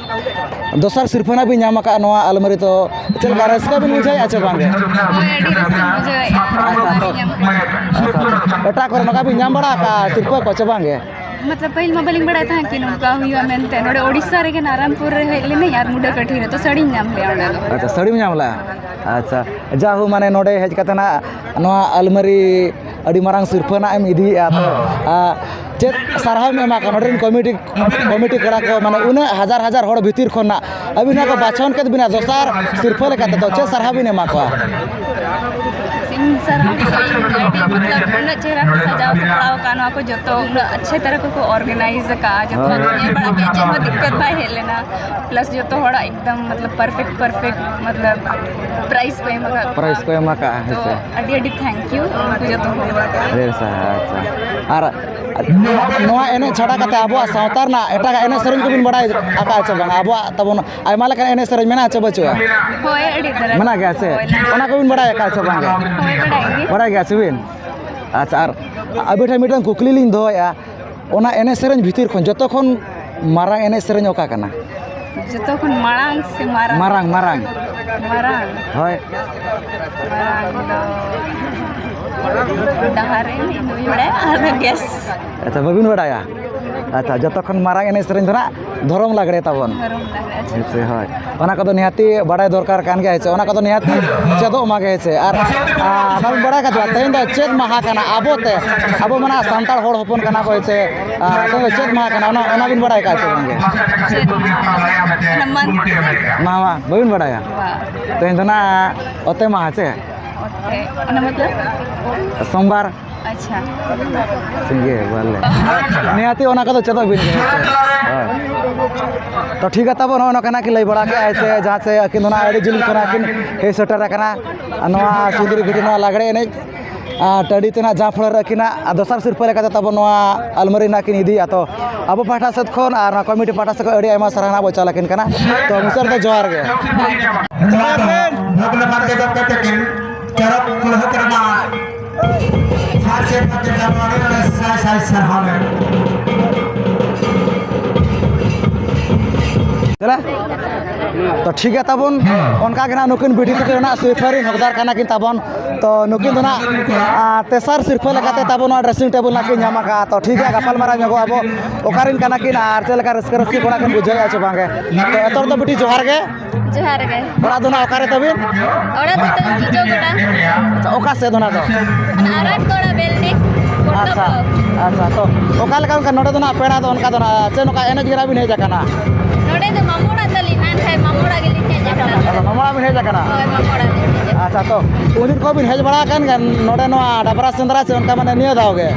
ᱫᱚᱥᱟᱨ ᱥᱤᱨᱯᱟᱹ ᱱᱟᱦᱟᱜ ᱵᱤᱱ ᱧᱟᱢ ᱟᱠᱟᱫ ᱱᱚᱣᱟ ᱟᱞᱢᱟᱨᱤ, ᱛᱚ ᱪᱮᱫ ᱞᱮᱠᱟ ᱨᱟᱹᱥᱠᱟᱹ ᱵᱤᱱ ᱵᱩᱡᱷᱟᱹᱣᱮᱫᱼᱟ ᱪᱮ ᱵᱟᱝᱜᱮ? ᱦᱳᱭ, ᱟᱹᱰᱤ ᱨᱟᱹᱥᱠᱟᱹᱧ ᱵᱩᱡᱷᱟᱹᱣᱮᱫᱼᱟ᱾ ᱟᱪᱪᱷᱟ, ᱛᱚ, ᱟᱪᱪᱷᱟ, ᱛᱚ ᱮᱴᱟᱜ ᱠᱚᱨᱮ ᱱᱚᱝᱠᱟ ᱵᱤᱱ ᱧᱟᱢ ᱵᱟᱲᱟ ᱟᱠᱟᱫᱼᱟ ᱥᱤᱨᱯᱟᱹ ᱠᱚ ᱪᱮ ᱵᱟᱝᱜᱮ? ᱢᱚᱛᱞᱚᱵ ᱯᱟᱹᱦᱤᱞ ᱢᱟ ᱵᱟᱹᱞᱤᱧ ᱵᱟᱲᱟᱭ ᱛᱟᱦᱮᱸᱫ ᱠᱤ ᱱᱚᱝᱠᱟ ᱦᱩᱭᱩᱜᱼᱟ ᱢᱮᱱᱛᱮ᱾ ᱱᱚᱰᱮ ᱳᱰᱤᱥᱟ ᱨᱮᱜᱮ ᱱᱟᱨᱟᱱᱯᱩᱨ ᱨᱮ ᱦᱮᱡ ᱞᱮᱱᱟᱹᱧ ᱟᱨ ᱢᱩᱰᱟᱹᱠᱟᱹᱴᱷᱤ ᱨᱮ, ᱛᱚ ᱥᱟᱹᱲᱤᱧ ᱧᱟᱢ ᱞᱮᱜᱼᱟ ᱚᱸᱰᱮ ᱫᱚ᱾ ᱟᱪᱪᱷᱟ, ᱥᱟᱹᱲᱤᱢ ᱧᱟᱢ ᱞᱮᱜᱼᱟ? ᱟᱪᱪᱷᱟ, ᱡᱟᱦᱳ, ᱢᱟᱱᱮ ᱱᱚᱰᱮ ᱦᱮᱡ ᱠᱟᱛᱮ ᱱᱟᱜ ᱱᱚᱣᱟ ᱟᱞᱢᱟᱨᱤ ᱟᱹᱰᱤ ᱢᱟᱨᱟᱝ ᱥᱤᱨᱯᱟᱹ ᱱᱟᱜ ᱮᱢ ᱤᱫᱤᱭᱮᱫᱼᱟ, ᱛᱚ, ᱟ, ᱪᱮᱫ ᱥᱟᱨᱦᱟᱣ ᱮᱢ ᱮᱢᱟ ᱠᱚᱣᱟ ᱱᱚᱰᱮ ᱨᱮᱱ ᱠᱚᱢᱤᱴᱤ, ᱠᱚᱢᱤᱴᱤ ᱠᱚᱲᱟ ᱠᱚ, ᱢᱟᱱᱮ ᱩᱱᱟᱹᱜ ᱦᱟᱡᱟᱨ ᱦᱟᱡᱟᱨ ᱦᱚᱲ ᱵᱷᱤᱛᱤᱨ ᱠᱷᱚᱱ ᱱᱟᱜ ᱟᱹᱵᱤᱱ ᱱᱚᱣᱟ ᱠᱚ ᱵᱟᱪᱷᱚᱱ ᱠᱮᱫ ᱵᱤᱱᱟ ᱫᱚᱥᱟᱨ ᱥᱤᱨᱯᱟᱹ ᱞᱮᱠᱟ ᱛᱮᱫᱚ, ᱪᱮᱫ ᱥᱟᱨᱦᱟᱣ ᱵᱤᱱ ᱮᱢᱟ ᱠᱚᱣᱟ? ᱤᱧ ᱥᱟᱨᱦᱟᱣ ᱠᱚᱣᱟᱧ ᱟᱹᱰᱤ, ᱢᱚᱛᱞᱚᱵ, ᱩᱱᱟᱹᱜ ᱪᱮᱦᱨᱟ ᱠᱚ ᱥᱟᱡᱟᱣ ᱥᱟᱯᱲᱟᱣ ᱟᱠᱟᱫ ᱱᱚᱣᱟ ᱠᱚ ᱡᱚᱛᱚ, ᱩᱱᱟᱹᱜ ᱟᱪᱪᱷᱟ ᱛᱟᱨᱟ ᱠᱚᱠᱚ organize ᱟᱠᱟᱫᱼᱟ, ᱡᱚᱛᱚᱣᱟᱜ ᱠᱚ ᱧᱮᱞ ᱵᱟᱲᱟ ᱠᱮᱫᱼᱟ, ᱪᱮᱫ ᱦᱚᱸ ᱫᱤᱠᱠᱟᱛ ᱵᱟᱭ ᱦᱮᱡ ᱞᱮᱱᱟ᱾ Plus ᱡᱚᱛᱚ ᱦᱚᱲᱟᱜ ᱮᱠᱫᱚᱢ, ᱢᱚᱛᱞᱚᱵ, perfect, perfect, ᱢᱚᱛᱞᱚᱵ, prize ᱠᱚ ᱮᱢ ᱟᱠᱟᱫ ᱠᱚᱣᱟ᱾ Prize ᱠᱚ ᱮᱢ ᱟᱠᱟᱫᱼᱟ, ᱦᱮᱸ ᱛᱚ ᱥᱮ? ᱟᱹᱰᱤ ᱟᱹᱰᱤ thank you ᱩᱱᱠᱩ ᱡᱚᱛᱚ ᱦᱚᱲ᱾ ᱟᱹᱰᱤ ᱟᱹᱰᱤ ᱥᱟᱨᱦᱟᱣ, ᱟᱪᱪᱷᱟ᱾ ᱟᱨ ᱱᱚᱣᱟ ᱮᱱᱮᱡ ᱪᱷᱟᱰᱟ ᱠᱟᱛᱮ ᱟᱵᱚᱣᱟᱜ ᱥᱟᱶᱛᱟ ᱨᱮᱱᱟᱜ ᱮᱴᱟᱜᱟᱜ ᱮᱱᱮᱡ ᱥᱮᱨᱮᱧ ᱠᱚᱵᱤᱱ ᱵᱟᱲᱟᱭ ᱟᱠᱟᱫᱼᱟ ᱪᱮ ᱵᱟᱝ? ᱟᱵᱚᱣᱟᱜ ᱛᱟᱵᱚᱱ ᱟᱭᱢᱟ ᱞᱮᱠᱟᱱ ᱮᱱᱮᱡ ᱥᱮᱨᱮᱧ ᱢᱮᱱᱟᱜᱼᱟ ᱪᱮ ᱵᱟᱹᱪᱩᱜᱼᱟ? ᱦᱳᱭ, ᱟᱹᱰᱤ ᱫᱷᱟᱨᱟ᱾ ᱢᱮᱱᱟᱜ ᱜᱮᱭᱟ ᱥᱮ? ᱦᱳᱭ, ᱞᱟᱜᱽᱲᱮ᱾ ᱚᱱᱟ ᱠᱚᱵᱤᱱ ᱵᱟᱲᱟᱭ ᱟᱠᱟᱫᱼᱟ ᱪᱮ ᱵᱟᱝ? ᱦᱳᱭ, ᱵᱟᱲᱟᱭ ᱜᱮ᱾ ᱵᱟᱲᱟᱭ ᱜᱮᱭᱟ ᱥᱮ ᱵᱤᱱ? ᱟᱪᱪᱷᱟ, ᱟᱨ ᱟᱹᱵᱤᱱ ᱴᱷᱮᱱ ᱢᱤᱫᱴᱟᱝ ᱠᱩᱠᱞᱤ ᱞᱤᱧ ᱫᱚᱦᱚᱭᱮᱫᱼᱟ, ᱚᱱᱟ ᱮᱱᱮᱡ ᱥᱮᱨᱮᱧ ᱵᱷᱤᱛᱤᱨ ᱠᱷᱚᱱ ᱡᱚᱛᱚ ᱠᱷᱚᱱ ᱢᱟᱨᱟᱝ ᱮᱱᱮᱡ ᱥᱮᱨᱮᱧ ᱚᱠᱟ ᱠᱟᱱᱟ? ᱡᱚᱛᱚ ᱠᱷᱚᱱ ᱢᱟᱲᱟᱝ ᱥᱮ ᱢᱟᱨᱟᱝ? ᱢᱟᱨᱟᱝ, ᱢᱟᱨᱟᱝ᱾ ᱢᱟᱨᱟᱝ᱾ ᱦᱳᱭ᱾ ᱢᱟᱨᱟᱝ ᱫᱚ ᱰᱟᱦᱟᱨ ᱨᱮ ᱤᱧ ᱵᱟᱹᱧ ᱵᱟᱲᱟᱭᱟ, ᱟᱫᱚ guess᱾ ᱟᱪᱪᱷᱟ, ᱵᱟᱹᱵᱤᱱ ᱵᱟᱲᱟᱭᱟ? ᱟᱪᱪᱷᱟ, ᱡᱚᱛᱚ ᱠᱷᱚᱱ ᱢᱟᱨᱟᱝ ᱮᱱᱮᱡ ᱥᱮᱨᱮᱧ ᱫᱚ ᱱᱟᱜ ᱫᱷᱚᱨᱚᱢ ᱞᱟᱜᱽᱲᱮ ᱛᱟᱵᱚᱱ᱾ ᱫᱷᱚᱨᱚᱢ ᱞᱟᱜᱽᱲᱮ, ᱟᱪᱪᱷᱟ᱾ ᱦᱮᱸ ᱥᱮ, ᱦᱳᱭ᱾ ᱚᱱᱟ ᱠᱚᱫᱚ ᱱᱤᱦᱟᱹᱛᱤ ᱵᱟᱲᱟᱭ ᱫᱚᱨᱠᱟᱨ ᱠᱟᱱ ᱜᱮᱭᱟ, ᱦᱮᱸ ᱥᱮ? ᱚᱱᱟ ᱠᱚᱫᱚ ᱱᱤᱦᱟᱹᱛᱤ ᱪᱮᱫᱚᱜ ᱢᱟ ᱜᱮ, ᱦᱮᱸ ᱥᱮ? ᱟᱨ, ᱟᱨ ᱵᱟᱲᱟᱭ ᱠᱟᱜ ᱪᱚ, ᱛᱮᱦᱮᱧ ᱫᱚ ᱪᱮᱫ ᱢᱟᱦᱟ ᱠᱟᱱᱟ? ᱟᱵᱚ ᱛᱮ, ᱟᱵᱚ ᱢᱟᱱᱮ ᱥᱟᱱᱛᱟᱲ ᱦᱚᱲ ᱦᱚᱯᱚᱱ ᱠᱟᱱᱟ ᱵᱚ, ᱦᱮᱸ ᱥᱮ? ᱟᱨ ᱛᱮᱦᱮᱧ ᱫᱚ ᱪᱮᱫ ᱢᱟᱦᱟ ᱠᱟᱱᱟ? ᱚᱱᱟ, ᱚᱱᱟ ᱵᱤᱱ ᱵᱟᱲᱟᱭ ᱠᱟᱜ ᱪᱚ ᱵᱟᱝ ᱜᱮ? ᱪᱮᱫ ᱢᱟᱦᱟ? ᱚᱱᱟ ᱢᱟᱱ ᱢᱟᱦᱟ᱾ ᱢᱟᱦᱟ, ᱵᱟᱹᱵᱤᱱ ᱵᱟᱲᱟᱭᱟ? ᱵᱟ᱾ ᱛᱮᱦᱮᱧ ᱫᱚ ᱱᱟᱜ ᱚᱛᱮ ᱢᱟᱦᱟ, ᱪᱮ? ᱚᱛᱮ, ᱚᱱᱟ ᱢᱚᱛᱞᱚᱵ? ᱥᱳᱢᱵᱟᱨ᱾ ᱟᱪᱪᱷᱟ᱾ ᱥᱤᱸᱜᱮ ᱵᱟᱞᱮ᱾ ᱱᱤᱦᱟᱹᱛᱤ ᱚᱱᱟ ᱠᱚᱫᱚ ᱪᱮᱫᱚᱜ ᱵᱤᱱ ᱜᱮ, ᱦᱮᱸ ᱥᱮ? ᱦᱳᱭ᱾ ᱛᱚ ᱴᱷᱤᱠ ᱜᱮᱭᱟ ᱛᱟᱵᱚᱱ, ᱱᱚᱜᱼᱚ ᱱᱚᱝᱠᱟᱱᱟᱜ ᱠᱤᱱ ᱞᱟᱹᱭ ᱵᱟᱲᱟ ᱠᱮᱜᱼᱟ, ᱥᱮ ᱡᱟᱦᱟᱸ ᱥᱮ ᱟᱹᱠᱤᱱ ᱫᱚ ᱱᱟᱜ ᱟᱹᱰᱤ ᱡᱤᱞ ᱠᱷᱚᱱᱟᱜ ᱠᱤᱱ ᱦᱮᱡ ᱥᱮᱴᱮᱨ ᱟᱠᱟᱱᱟ᱾ ᱟᱨ ᱱᱚᱣᱟ ᱥᱩᱸᱫᱽᱨᱤ ᱜᱷᱟᱹᱴᱤ ᱱᱚᱣᱟ ᱞᱟᱜᱽᱲᱮ ᱮᱱᱮᱡ, ᱟᱨ ᱴᱟᱺᱰᱤ ᱛᱮ ᱱᱟᱜ ᱡᱟᱦᱟᱸ ᱯᱷᱚᱲᱚ ᱨᱮ ᱟᱹᱠᱤᱱᱟᱜ ᱫᱚᱥᱟᱨ ᱥᱤᱨᱯᱟᱹ ᱞᱮᱠᱟᱛᱮ ᱛᱟᱵᱚᱱ ᱱᱚᱣᱟ ᱟᱞᱢᱟᱨᱤ ᱱᱟᱜ ᱠᱤᱱ ᱤᱫᱤᱭᱟ᱾ ᱛᱚ ᱟᱵᱚ ᱯᱟᱦᱴᱟ ᱥᱮᱫ ᱠᱷᱚᱱ ᱟᱨ ᱱᱚᱣᱟ ᱠᱚᱢᱤᱴᱤ ᱯᱟᱦᱴᱟ ᱥᱮᱫ ᱠᱷᱚᱱ ᱟᱹᱰᱤ ᱟᱭᱢᱟ ᱥᱟᱨᱦᱟᱣ ᱱᱟᱜ ᱵᱚ ᱪᱟᱞ ᱟᱹᱠᱤᱱ ᱠᱟᱱᱟ᱾ ᱛᱚ ᱢᱩᱪᱟᱹᱫ ᱨᱮᱫᱚ ᱡᱚᱦᱟᱨ ᱜᱮ᱾ ᱱᱚᱣᱟ ᱫᱚ ᱵᱷᱳᱜᱽ ᱞᱮᱠᱟᱛᱮ ᱫᱚ ᱠᱟᱛᱮ ᱠᱤᱱ ᱪᱚᱨᱚᱠ ᱠᱩᱲᱦᱟᱹ ᱠᱚᱨᱮᱱᱟᱜ ᱯᱷᱟᱨᱪᱟ ᱯᱷᱟᱨᱪᱟ ᱪᱟᱵᱟ ᱨᱮ ᱥᱟᱭ ᱥᱟᱭ ᱥᱟᱨᱦᱟᱣ ᱞᱮ᱾ ᱪᱟᱞᱟᱜ? ᱛᱚ ᱴᱷᱤᱠ ᱜᱮᱭᱟ ᱛᱟᱵᱚᱱ, ᱚᱱᱠᱟ ᱜᱮ ᱱᱟᱜ ᱱᱩᱠᱤᱱ ᱵᱤᱴᱤ ᱛᱟᱹᱠᱤᱱ ᱨᱮᱱᱟᱜ ᱥᱤᱨᱯᱟᱹ ᱨᱤᱱ ᱦᱚᱠᱫᱟᱨ ᱠᱟᱱᱟ ᱠᱤᱱ ᱛᱟᱵᱚᱱ᱾ ᱛᱚ ᱱᱩᱠᱤᱱ ᱫᱚ ᱱᱟᱜ, ᱟᱨ, ᱛᱮᱥᱟᱨ ᱥᱤᱨᱯᱟᱹ ᱞᱮᱠᱟᱛᱮ ᱛᱟᱵᱚᱱ ᱱᱚᱣᱟ ᱰᱨᱮᱥᱤᱝ ᱴᱮᱵᱤᱞ ᱱᱟᱜ ᱠᱤᱱ ᱧᱟᱢ ᱟᱠᱟᱫᱼᱟ᱾ ᱛᱚ ᱴᱷᱤᱠ ᱜᱮᱭᱟ, ᱜᱟᱯᱟᱞ ᱢᱟᱨᱟᱣ ᱧᱚᱜᱚᱜ ᱟᱵᱚ ᱚᱠᱟᱨᱮᱱ ᱠᱟᱱᱟ ᱠᱤᱱ ᱟᱨ ᱪᱮᱫ ᱞᱮᱠᱟ ᱨᱟᱹᱥᱠᱟᱹ ᱨᱟᱹᱥᱠᱟᱹ ᱠᱚᱲᱟ ᱠᱤᱱ ᱵᱩᱡᱷᱟᱹᱣᱮᱫᱼᱟ ᱪᱮ ᱵᱟᱝ ᱜᱮ᱾ ᱛᱚ ᱮᱛᱚᱦᱚᱵ ᱫᱚ ᱵᱤᱴᱤ ᱡᱚᱦᱟᱨ ᱜᱮ᱾ ᱡᱚᱦᱟᱨ ᱜᱮ᱾ ᱚᱲᱟᱜ ᱫᱚ ᱱᱟᱜ ᱚᱠᱟᱨᱮ ᱛᱟᱹᱵᱤᱱ? ᱚᱲᱟᱜ ᱫᱚ ᱛᱟᱹᱵᱤᱱ ᱪᱤᱪᱚ ᱜᱚᱰᱟ᱾ ᱟᱪᱪᱷᱟ, ᱚᱠᱟ ᱥᱮᱫ ᱚᱱᱟ ᱫᱚ? ᱚᱱᱟ ᱟᱨᱟᱴ ᱜᱚᱲᱟ ᱵᱮᱞᱰᱤ, ᱯᱚᱴᱱᱟ ᱟᱪᱪᱷᱟ, ᱵᱞᱚᱠ᱾ ᱟᱪᱪᱷᱟ, ᱛᱚ ᱚᱠᱟ ᱞᱮᱠᱟ ᱚᱱᱠᱟ ᱱᱚᱰᱮ ᱫᱚ ᱱᱟᱜ ᱯᱮᱲᱟ ᱫᱚ ᱚᱱᱠᱟ ᱫᱚ ᱱᱟᱜ ᱪᱮᱫ ᱱᱚᱝᱠᱟ ᱮᱱᱮᱡ ᱜᱮ ᱱᱟᱜ ᱵᱤᱱ ᱦᱮᱡ ᱟᱠᱟᱱᱟ? ᱱᱚᱰᱮ ᱫᱚ ᱢᱟᱢᱚ ᱚᱲᱟᱜ ᱛᱟᱹᱞᱤᱧ, ᱮᱱᱠᱷᱟᱱ ᱢᱟᱢᱚ ᱚᱲᱟᱜ ᱜᱮᱞᱤᱧ ᱦᱮᱡ ᱟᱠᱟᱱᱟ᱾ ᱟᱪᱪᱷᱟ, ᱢᱟᱢᱚ ᱚᱲᱟᱜ ᱵᱤᱱ ᱦᱮᱡ ᱟᱠᱟᱱᱟ? ᱦᱳᱭ, ᱢᱟᱢᱚ ᱚᱲᱟᱜ ᱞᱤᱧ ᱦᱮᱡ ᱟᱠᱟᱱᱟ᱾ ᱟᱪᱪᱷᱟ, ᱛᱚ ᱩᱱᱫᱤᱱ ᱠᱚ ᱵᱤᱱ ᱦᱮᱡ ᱵᱟᱲᱟ ᱟᱠᱟᱱ ᱜᱮᱭᱟ ᱱᱚᱰᱮ ᱱᱚᱣᱟ ᱰᱟᱵᱨᱟ ᱥᱮᱸᱫᱽᱨᱟ ᱥᱮ ᱚᱱᱠᱟ ᱢᱟᱱᱮ ᱱᱤᱭᱟᱹ ᱫᱷᱟᱣ ᱜᱮ?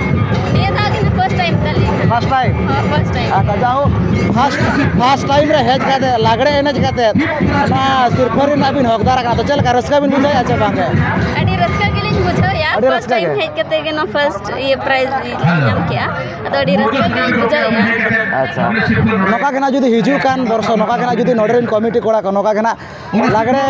ᱱᱤᱭᱟᱹ ᱫᱷᱟᱣ ᱜᱮ first time ᱛᱟᱹᱞᱤᱧ᱾ First time? ᱦᱳᱭ, first time᱾ ᱟᱪᱪᱷᱟ, ᱡᱟᱭᱦᱳᱠ, first, first time ᱨᱮ ᱦᱮᱡ ᱠᱟᱛᱮ, ᱞᱟᱜᱽᱲᱮ ᱮᱱᱮᱡ ᱠᱟᱛᱮ, ᱚᱱᱟ ᱥᱤᱨᱯᱟᱹ ᱨᱮᱱᱟᱜ ᱵᱤᱱ ᱦᱚᱠᱫᱟᱨ ᱟᱠᱟᱱᱟ, ᱛᱚ ᱪᱮᱫ ᱞᱮᱠᱟ ᱨᱟᱹᱥᱠᱟᱹ ᱵᱤᱱ ᱵᱩᱡᱷᱟᱹᱣᱮᱫᱼᱟ ᱪᱮ ᱵᱟᱝ ᱜᱮ? ᱟᱹᱰᱤ ᱨᱟᱹᱥᱠᱟᱹ ᱜᱮᱞᱤᱧ ᱵᱩᱡᱷᱟᱹᱣᱮᱫᱼᱟ᱾ ᱟᱹᱰᱤ first ᱨᱟᱹᱥᱠᱟᱹ time ᱜᱮ᱾ ᱦᱮᱡ ᱠᱟᱛᱮ ᱜᱮ ᱱᱚᱣᱟ first ᱤᱭᱟᱹ prize ᱞᱤᱧ ᱧᱟᱢ ᱠᱮᱜᱼᱟ, ᱟᱫᱚ ᱟᱹᱰᱤ ᱨᱟᱹᱥᱠᱟᱹ ᱜᱮᱞᱤᱧ ᱵᱩᱡᱷᱟᱹᱣᱮᱫᱼᱟ᱾ ᱟᱪᱪᱷᱟ, ᱱᱚᱝᱠᱟ ᱜᱮ ᱱᱟᱜ ᱡᱩᱫᱤ ᱦᱤᱡᱩᱜ ᱠᱟᱱ ᱵᱚᱨᱥᱚ ᱱᱚᱝᱠᱟ ᱜᱮ ᱱᱟᱜ ᱡᱩᱫᱤ ᱱᱚᱰᱮ ᱨᱮᱱ ᱠᱚᱢᱤᱴᱤ ᱠᱚᱲᱟ ᱠᱚ ᱱᱚᱝᱠᱟ ᱜᱮ ᱱᱟᱜ ᱞᱟᱜᱽᱲᱮ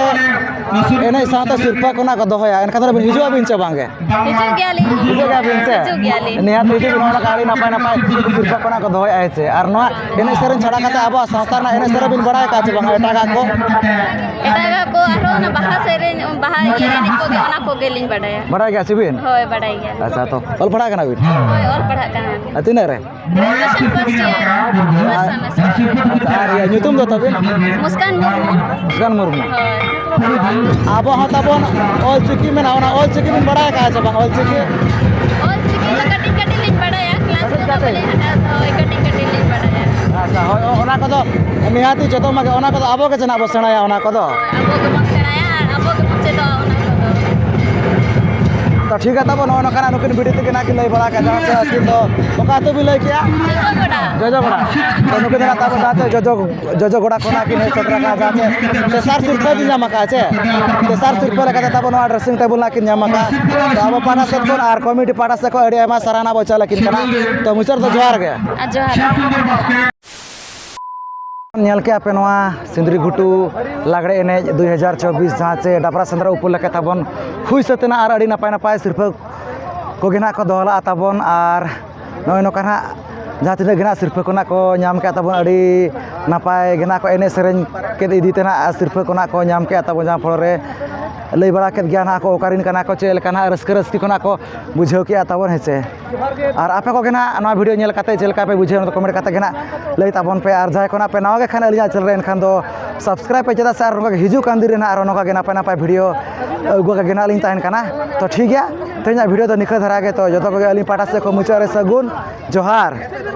ᱮᱱᱮᱡ ᱥᱟᱶᱛᱮ ᱥᱤᱨᱯᱟᱹ ᱠᱚ ᱱᱟᱜ ᱠᱚ ᱫᱚᱦᱚᱭᱟ, ᱮᱱᱠᱷᱟᱱ ᱫᱚ ᱵᱤᱱ ᱦᱤᱡᱩᱜ ᱟᱵᱤᱱ ᱪᱮ ᱵᱟᱝ ᱜᱮ? ᱦᱤᱡᱩᱜ ᱜᱮᱭᱟᱞᱤᱧ᱾ ᱦᱤᱡᱩᱜ ᱜᱮᱭᱟᱵᱤᱱ ᱥᱮ? ᱦᱤᱡᱩᱜ ᱜᱮᱭᱟᱞᱤᱧ᱾ ᱱᱤᱦᱟᱹᱛ ᱦᱤᱡᱩᱜ ᱵᱤᱱ, ᱱᱚᱜᱼᱚ ᱱᱚᱝᱠᱟ ᱟᱹᱰᱤ ᱱᱟᱯᱟᱭ ᱱᱟᱯᱟᱭ ᱥᱤᱨᱯᱟᱹ ᱠᱚ ᱱᱟᱜ ᱠᱚ ᱫᱚᱦᱚᱭᱮᱫᱼᱟ, ᱦᱮᱸ ᱥᱮ? ᱟᱨ ᱱᱚᱣᱟ ᱮᱱᱮᱡ ᱥᱮᱨᱮᱧ ᱪᱷᱟᱲᱟ ᱠᱟᱛᱮ ᱟᱵᱚᱣᱟᱜ ᱥᱟᱶᱛᱟ ᱨᱮᱱᱟᱜ ᱮᱱᱮᱡ ᱥᱮᱨᱮᱧ ᱵᱤᱱ ᱵᱟᱲᱟᱭ ᱟᱠᱟᱫ ᱪᱮ ᱵᱟᱝ? ᱮᱴᱟᱜᱟᱜ ᱠᱚ? ᱮᱴᱟᱜᱟᱜ ᱠᱚ ᱟᱨᱦᱚᱸ ᱚᱱᱟ ᱵᱟᱦᱟ ᱥᱮᱨᱮᱧ, ᱵᱟᱦᱟ ᱤᱭᱟᱹ ᱮᱱᱮᱡ ᱠᱚᱜᱮ, ᱚᱱᱟ ᱠᱚᱜᱮ ᱞᱤᱧ ᱵᱟᱰᱟᱭᱟ᱾ ᱵᱟᱰᱟᱭ ᱜᱮᱭᱟ ᱥᱮ ᱵᱤᱱ? ᱦᱳᱭ, ᱵᱟᱰᱟᱭ ᱜᱮᱭᱟ᱾ ᱟᱪᱪᱷᱟ, ᱛᱚ ᱚᱞ ᱯᱟᱲᱦᱟᱜ ᱠᱟᱱᱟ ᱵᱤᱱ? ᱦᱳᱭ, ᱚᱞ ᱯᱟᱲᱦᱟᱜ ᱠᱟᱱᱟ᱾ ᱟᱨ ᱛᱤᱱᱟᱹᱜ ᱨᱮ? Graduation first year, first semester. ᱟᱨ ᱤᱭᱟᱹ, ᱧᱩᱛᱩᱢ ᱫᱚ ᱛᱟᱵᱤᱱ? ᱢᱩᱥᱠᱟᱱ ᱢᱩᱨᱢᱩ᱾ ᱢᱩᱥᱠᱟᱱ ᱢᱩᱨᱢᱩ᱾ ᱦᱳᱭ᱾ ᱟᱵᱚ ᱦᱚᱸ ᱛᱟᱵᱚᱱ ᱚᱞ ᱪᱤᱠᱤ ᱢᱮᱱᱟᱜᱼᱟ, ᱚᱱᱟ ᱚᱞ ᱪᱤᱠᱤ ᱵᱤᱱ ᱵᱟᱲᱟᱭ ᱟᱠᱟᱫᱼᱟ ᱥᱮ ᱵᱟᱝ? ᱚᱞ ᱪᱤᱠᱤ? ᱚᱞ ᱪᱤᱠᱤ ᱫᱚ ᱠᱟᱹᱴᱤᱡ ᱠᱟᱹᱴᱤᱡ ᱞᱤᱧ ᱵᱟᱲᱟᱭᱟ, ᱠᱞᱟᱥ ᱠᱟᱹᱴᱤᱡ ᱠᱚᱫᱚ ᱠᱟᱹᱴᱤᱡ? ᱵᱟᱹᱞᱤᱧ ᱦᱟᱛᱟᱣ, ᱦᱳᱭ, ᱠᱟᱹᱴᱤᱡ ᱠᱟᱹᱴᱤᱡ ᱞᱤᱧ ᱵᱟᱲᱟᱭᱟ᱾ ᱟᱪᱪᱷᱟ, ᱦᱳᱭ, ᱚᱱᱟ ᱠᱚᱫᱚ ᱱᱤᱦᱟᱹᱛᱤ ᱪᱮᱫᱚᱜ ᱢᱟᱜᱮ, ᱚᱱᱟ ᱠᱚᱫᱚ ᱟᱵᱚ ᱜᱮ ᱪᱮ ᱱᱟᱜ ᱵᱚ ᱥᱮᱬᱟᱭᱟ ᱚᱱᱟ ᱠᱚᱫᱚ᱾ ᱦᱳᱭ, ᱟᱵᱚ ᱜᱮᱵᱚᱱ ᱥᱮᱬᱟᱭᱟ ᱟᱨ ᱟᱵᱚ ᱜᱮᱵᱚᱱ ᱪᱮᱫᱚᱜᱼᱟ ᱚᱱᱟ ᱠᱚᱫᱚ᱾ ᱛᱚ ᱴᱷᱤᱠ ᱜᱮᱭᱟ ᱛᱟᱵᱚ, ᱱᱚᱜᱼᱚ ᱱᱚᱝᱠᱟᱱᱟᱜ ᱱᱩᱠᱤᱱ ᱵᱤᱴᱤ ᱛᱟᱹᱠᱤᱱ ᱦᱟᱸᱜ ᱠᱤᱱ ᱞᱟᱹᱭ ᱵᱟᱲᱟ ᱠᱮᱫᱟ ᱡᱮ ᱟᱹᱠᱤᱱ ᱫᱚ ᱚᱠᱟ ᱟᱹᱛᱩ ᱵᱤᱱ ᱞᱟᱹᱭ ᱠᱮᱜᱼᱟ? ᱡᱚᱡᱚ ᱜᱚᱰᱟ᱾ ᱡᱚᱡᱚ ᱜᱚᱰᱟ᱾ ᱛᱚ ᱱᱩᱠᱤᱱ ᱫᱚ ᱦᱟᱸᱜ ᱛᱟᱵᱚ ᱡᱟᱦᱟᱸ ᱪᱮ ᱡᱚᱡᱚ, ᱡᱚᱡᱚ ᱜᱚᱰᱟ ᱠᱷᱚᱱᱟᱜ ᱠᱤᱱ ᱦᱮᱡ ᱥᱮᱴᱮᱨ ᱟᱠᱟᱱᱟ, ᱡᱟᱦᱟᱸ ᱪᱮ ᱛᱮᱥᱟᱨ ᱥᱤᱨᱯᱟᱹ ᱠᱤᱱ ᱧᱟᱢ ᱟᱠᱟᱫᱼᱟ ᱪᱮ? ᱛᱮᱥᱟᱨ ᱥᱤᱨᱯᱟᱹ ᱞᱮᱠᱟᱛᱮ ᱛᱟᱵᱚ ᱱᱚᱣᱟ dressing table ᱦᱟᱸᱜ ᱠᱤᱱ ᱧᱟᱢ ᱟᱠᱟᱫᱼᱟ᱾ ᱛᱚ ᱟᱵᱚ ᱯᱟᱦᱴᱟ ᱥᱮᱫ ᱠᱷᱚᱱ ᱟᱨ ᱠᱚᱢᱤᱴᱤ ᱯᱟᱦᱴᱟ ᱥᱮᱫ ᱠᱷᱚᱱ ᱟᱹᱰᱤ ᱟᱭᱢᱟ ᱥᱟᱨᱦᱟᱣ ᱵᱚ ᱪᱟᱞ ᱟᱹᱠᱤᱱ ᱠᱟᱱᱟ᱾ ᱛᱚ ᱢᱩᱪᱟᱹᱫ ᱨᱮᱫᱚ ᱡᱚᱦᱟᱨ ᱜᱮ᱾ ᱟᱨ ᱡᱚᱦᱟᱨ᱾ ᱧᱮᱞ ᱠᱮᱜᱼᱟ ᱯᱮ ᱱᱚᱣᱟ ᱥᱤᱸᱫᱽᱨᱤ ᱜᱷᱩᱴᱩ ᱞᱟᱜᱽᱲᱮ ᱮᱱᱮᱡ ᱫᱩᱭ ᱦᱟᱡᱟᱨ ᱪᱚᱵᱵᱤᱥ, ᱡᱟᱦᱟᱸ ᱪᱮ ᱰᱟᱵᱽᱨᱟ ᱥᱮᱸᱫᱽᱨᱟ ᱩᱯᱚᱞᱚᱠᱠᱷᱮ ᱛᱟᱵᱚᱱ ᱦᱩᱭ ᱥᱟᱹᱛ ᱮᱱᱟ ᱟᱨ ᱟᱹᱰᱤ ᱱᱟᱯᱟᱭ ᱱᱟᱯᱟᱭ ᱥᱤᱨᱯᱟᱹ ᱠᱚᱜᱮ ᱱᱟᱜ ᱠᱚ ᱫᱚᱦᱚ ᱞᱟᱜᱼᱟ ᱛᱟᱵᱚᱱ᱾ ᱟᱨ ᱱᱚᱜᱼᱚᱭ ᱱᱚᱝᱠᱟ ᱱᱟᱜ ᱡᱟᱦᱟᱸ ᱛᱤᱱᱟᱹᱜ ᱜᱮ ᱱᱟᱜ ᱥᱤᱨᱯᱟᱹ ᱠᱚ ᱱᱟᱜ ᱠᱚ ᱧᱟᱢ ᱠᱮᱜᱼᱟ ᱛᱟᱵᱚᱱ, ᱟᱹᱰᱤ ᱱᱟᱯᱟᱭ ᱜᱮ ᱱᱟᱜ ᱠᱚ ᱮᱱᱮᱡ ᱥᱮᱨᱮᱧ ᱠᱮᱫ ᱤᱫᱤ ᱛᱮ ᱱᱟᱜ ᱥᱤᱨᱯᱟᱹ ᱠᱚ ᱱᱟᱜ ᱠᱚ ᱧᱟᱢ ᱠᱮᱜᱼᱟ ᱛᱟᱵᱚᱱ, ᱡᱟᱦᱟᱸ ᱯᱷᱚᱞᱚ ᱨᱮ ᱞᱟᱹᱭ ᱵᱟᱲᱟ ᱠᱮᱫ ᱜᱮᱭᱟ ᱱᱟᱜ ᱠᱚ ᱚᱠᱟᱨᱮᱱ ᱠᱟᱱᱟ ᱠᱚ, ᱪᱮᱫ ᱞᱮᱠᱟ ᱱᱟᱜ ᱨᱟᱹᱥᱠᱟᱹ ᱨᱟᱹᱥᱠᱤ ᱠᱚ ᱱᱟᱜ ᱠᱚ ᱵᱩᱡᱷᱟᱹᱣ ᱠᱮᱜᱼᱟ ᱛᱟᱵᱚᱱ, ᱦᱮᱸ ᱪᱮ᱾ ᱟᱨ ᱟᱯᱮ ᱠᱚᱜᱮ ᱱᱟᱜ ᱱᱚᱣᱟ video ᱧᱮᱞ ᱠᱟᱛᱮ ᱪᱮᱫ ᱞᱮᱠᱟ ᱯᱮ ᱵᱩᱡᱷᱟᱹᱣ, ᱚᱱᱟ ᱫᱚ comment ᱠᱟᱛᱮ ᱜᱮ ᱱᱟᱜ ᱞᱟᱹᱭ ᱛᱟᱵᱚᱱ ᱯᱮ᱾ ᱟᱨ ᱡᱟᱦᱟᱸᱭ ᱠᱚ ᱱᱟᱜ ᱯᱮ ᱱᱟᱣᱟ ᱜᱮ ᱠᱷᱟᱱ ᱟᱹᱞᱤᱧᱟᱜ channel ᱨᱮ, ᱮᱱᱠᱷᱟᱱ ᱫᱚ subscribe ᱯᱮ, ᱪᱮᱫᱟᱜ ᱥᱮ ᱟᱨ ᱱᱚᱝᱠᱟ ᱜᱮ ᱦᱤᱡᱩᱜ ᱠᱟᱱ ᱫᱤᱱ ᱨᱮ ᱱᱟᱜ ᱟᱨᱦᱚᱸ ᱱᱚᱝᱠᱟ ᱜᱮ ᱱᱟᱯᱟᱭ ᱱᱟᱯᱟᱭ video ᱟᱹᱜᱩ ᱠᱟᱜ ᱜᱮ ᱱᱟᱜ ᱞᱤᱧ ᱛᱟᱦᱮᱱ ᱠᱟᱱᱟ᱾ ᱛᱚ ᱴᱷᱤᱠ ᱜᱮᱭᱟ, ᱛᱮᱦᱮᱧᱟᱜ video ᱫᱚ ᱱᱤᱝᱠᱟᱹ ᱫᱷᱟᱨᱟ ᱜᱮ᱾ ᱛᱚ ᱡᱚᱛᱚ ᱠᱚᱜᱮ ᱟᱹᱞᱤᱧ ᱯᱟᱦᱴᱟ ᱥᱮᱫ ᱠᱷᱚᱱ ᱢᱩᱪᱟᱹᱫ ᱨᱮ ᱥᱟᱹᱜᱩᱱ ᱡᱚᱦᱟᱨ᱾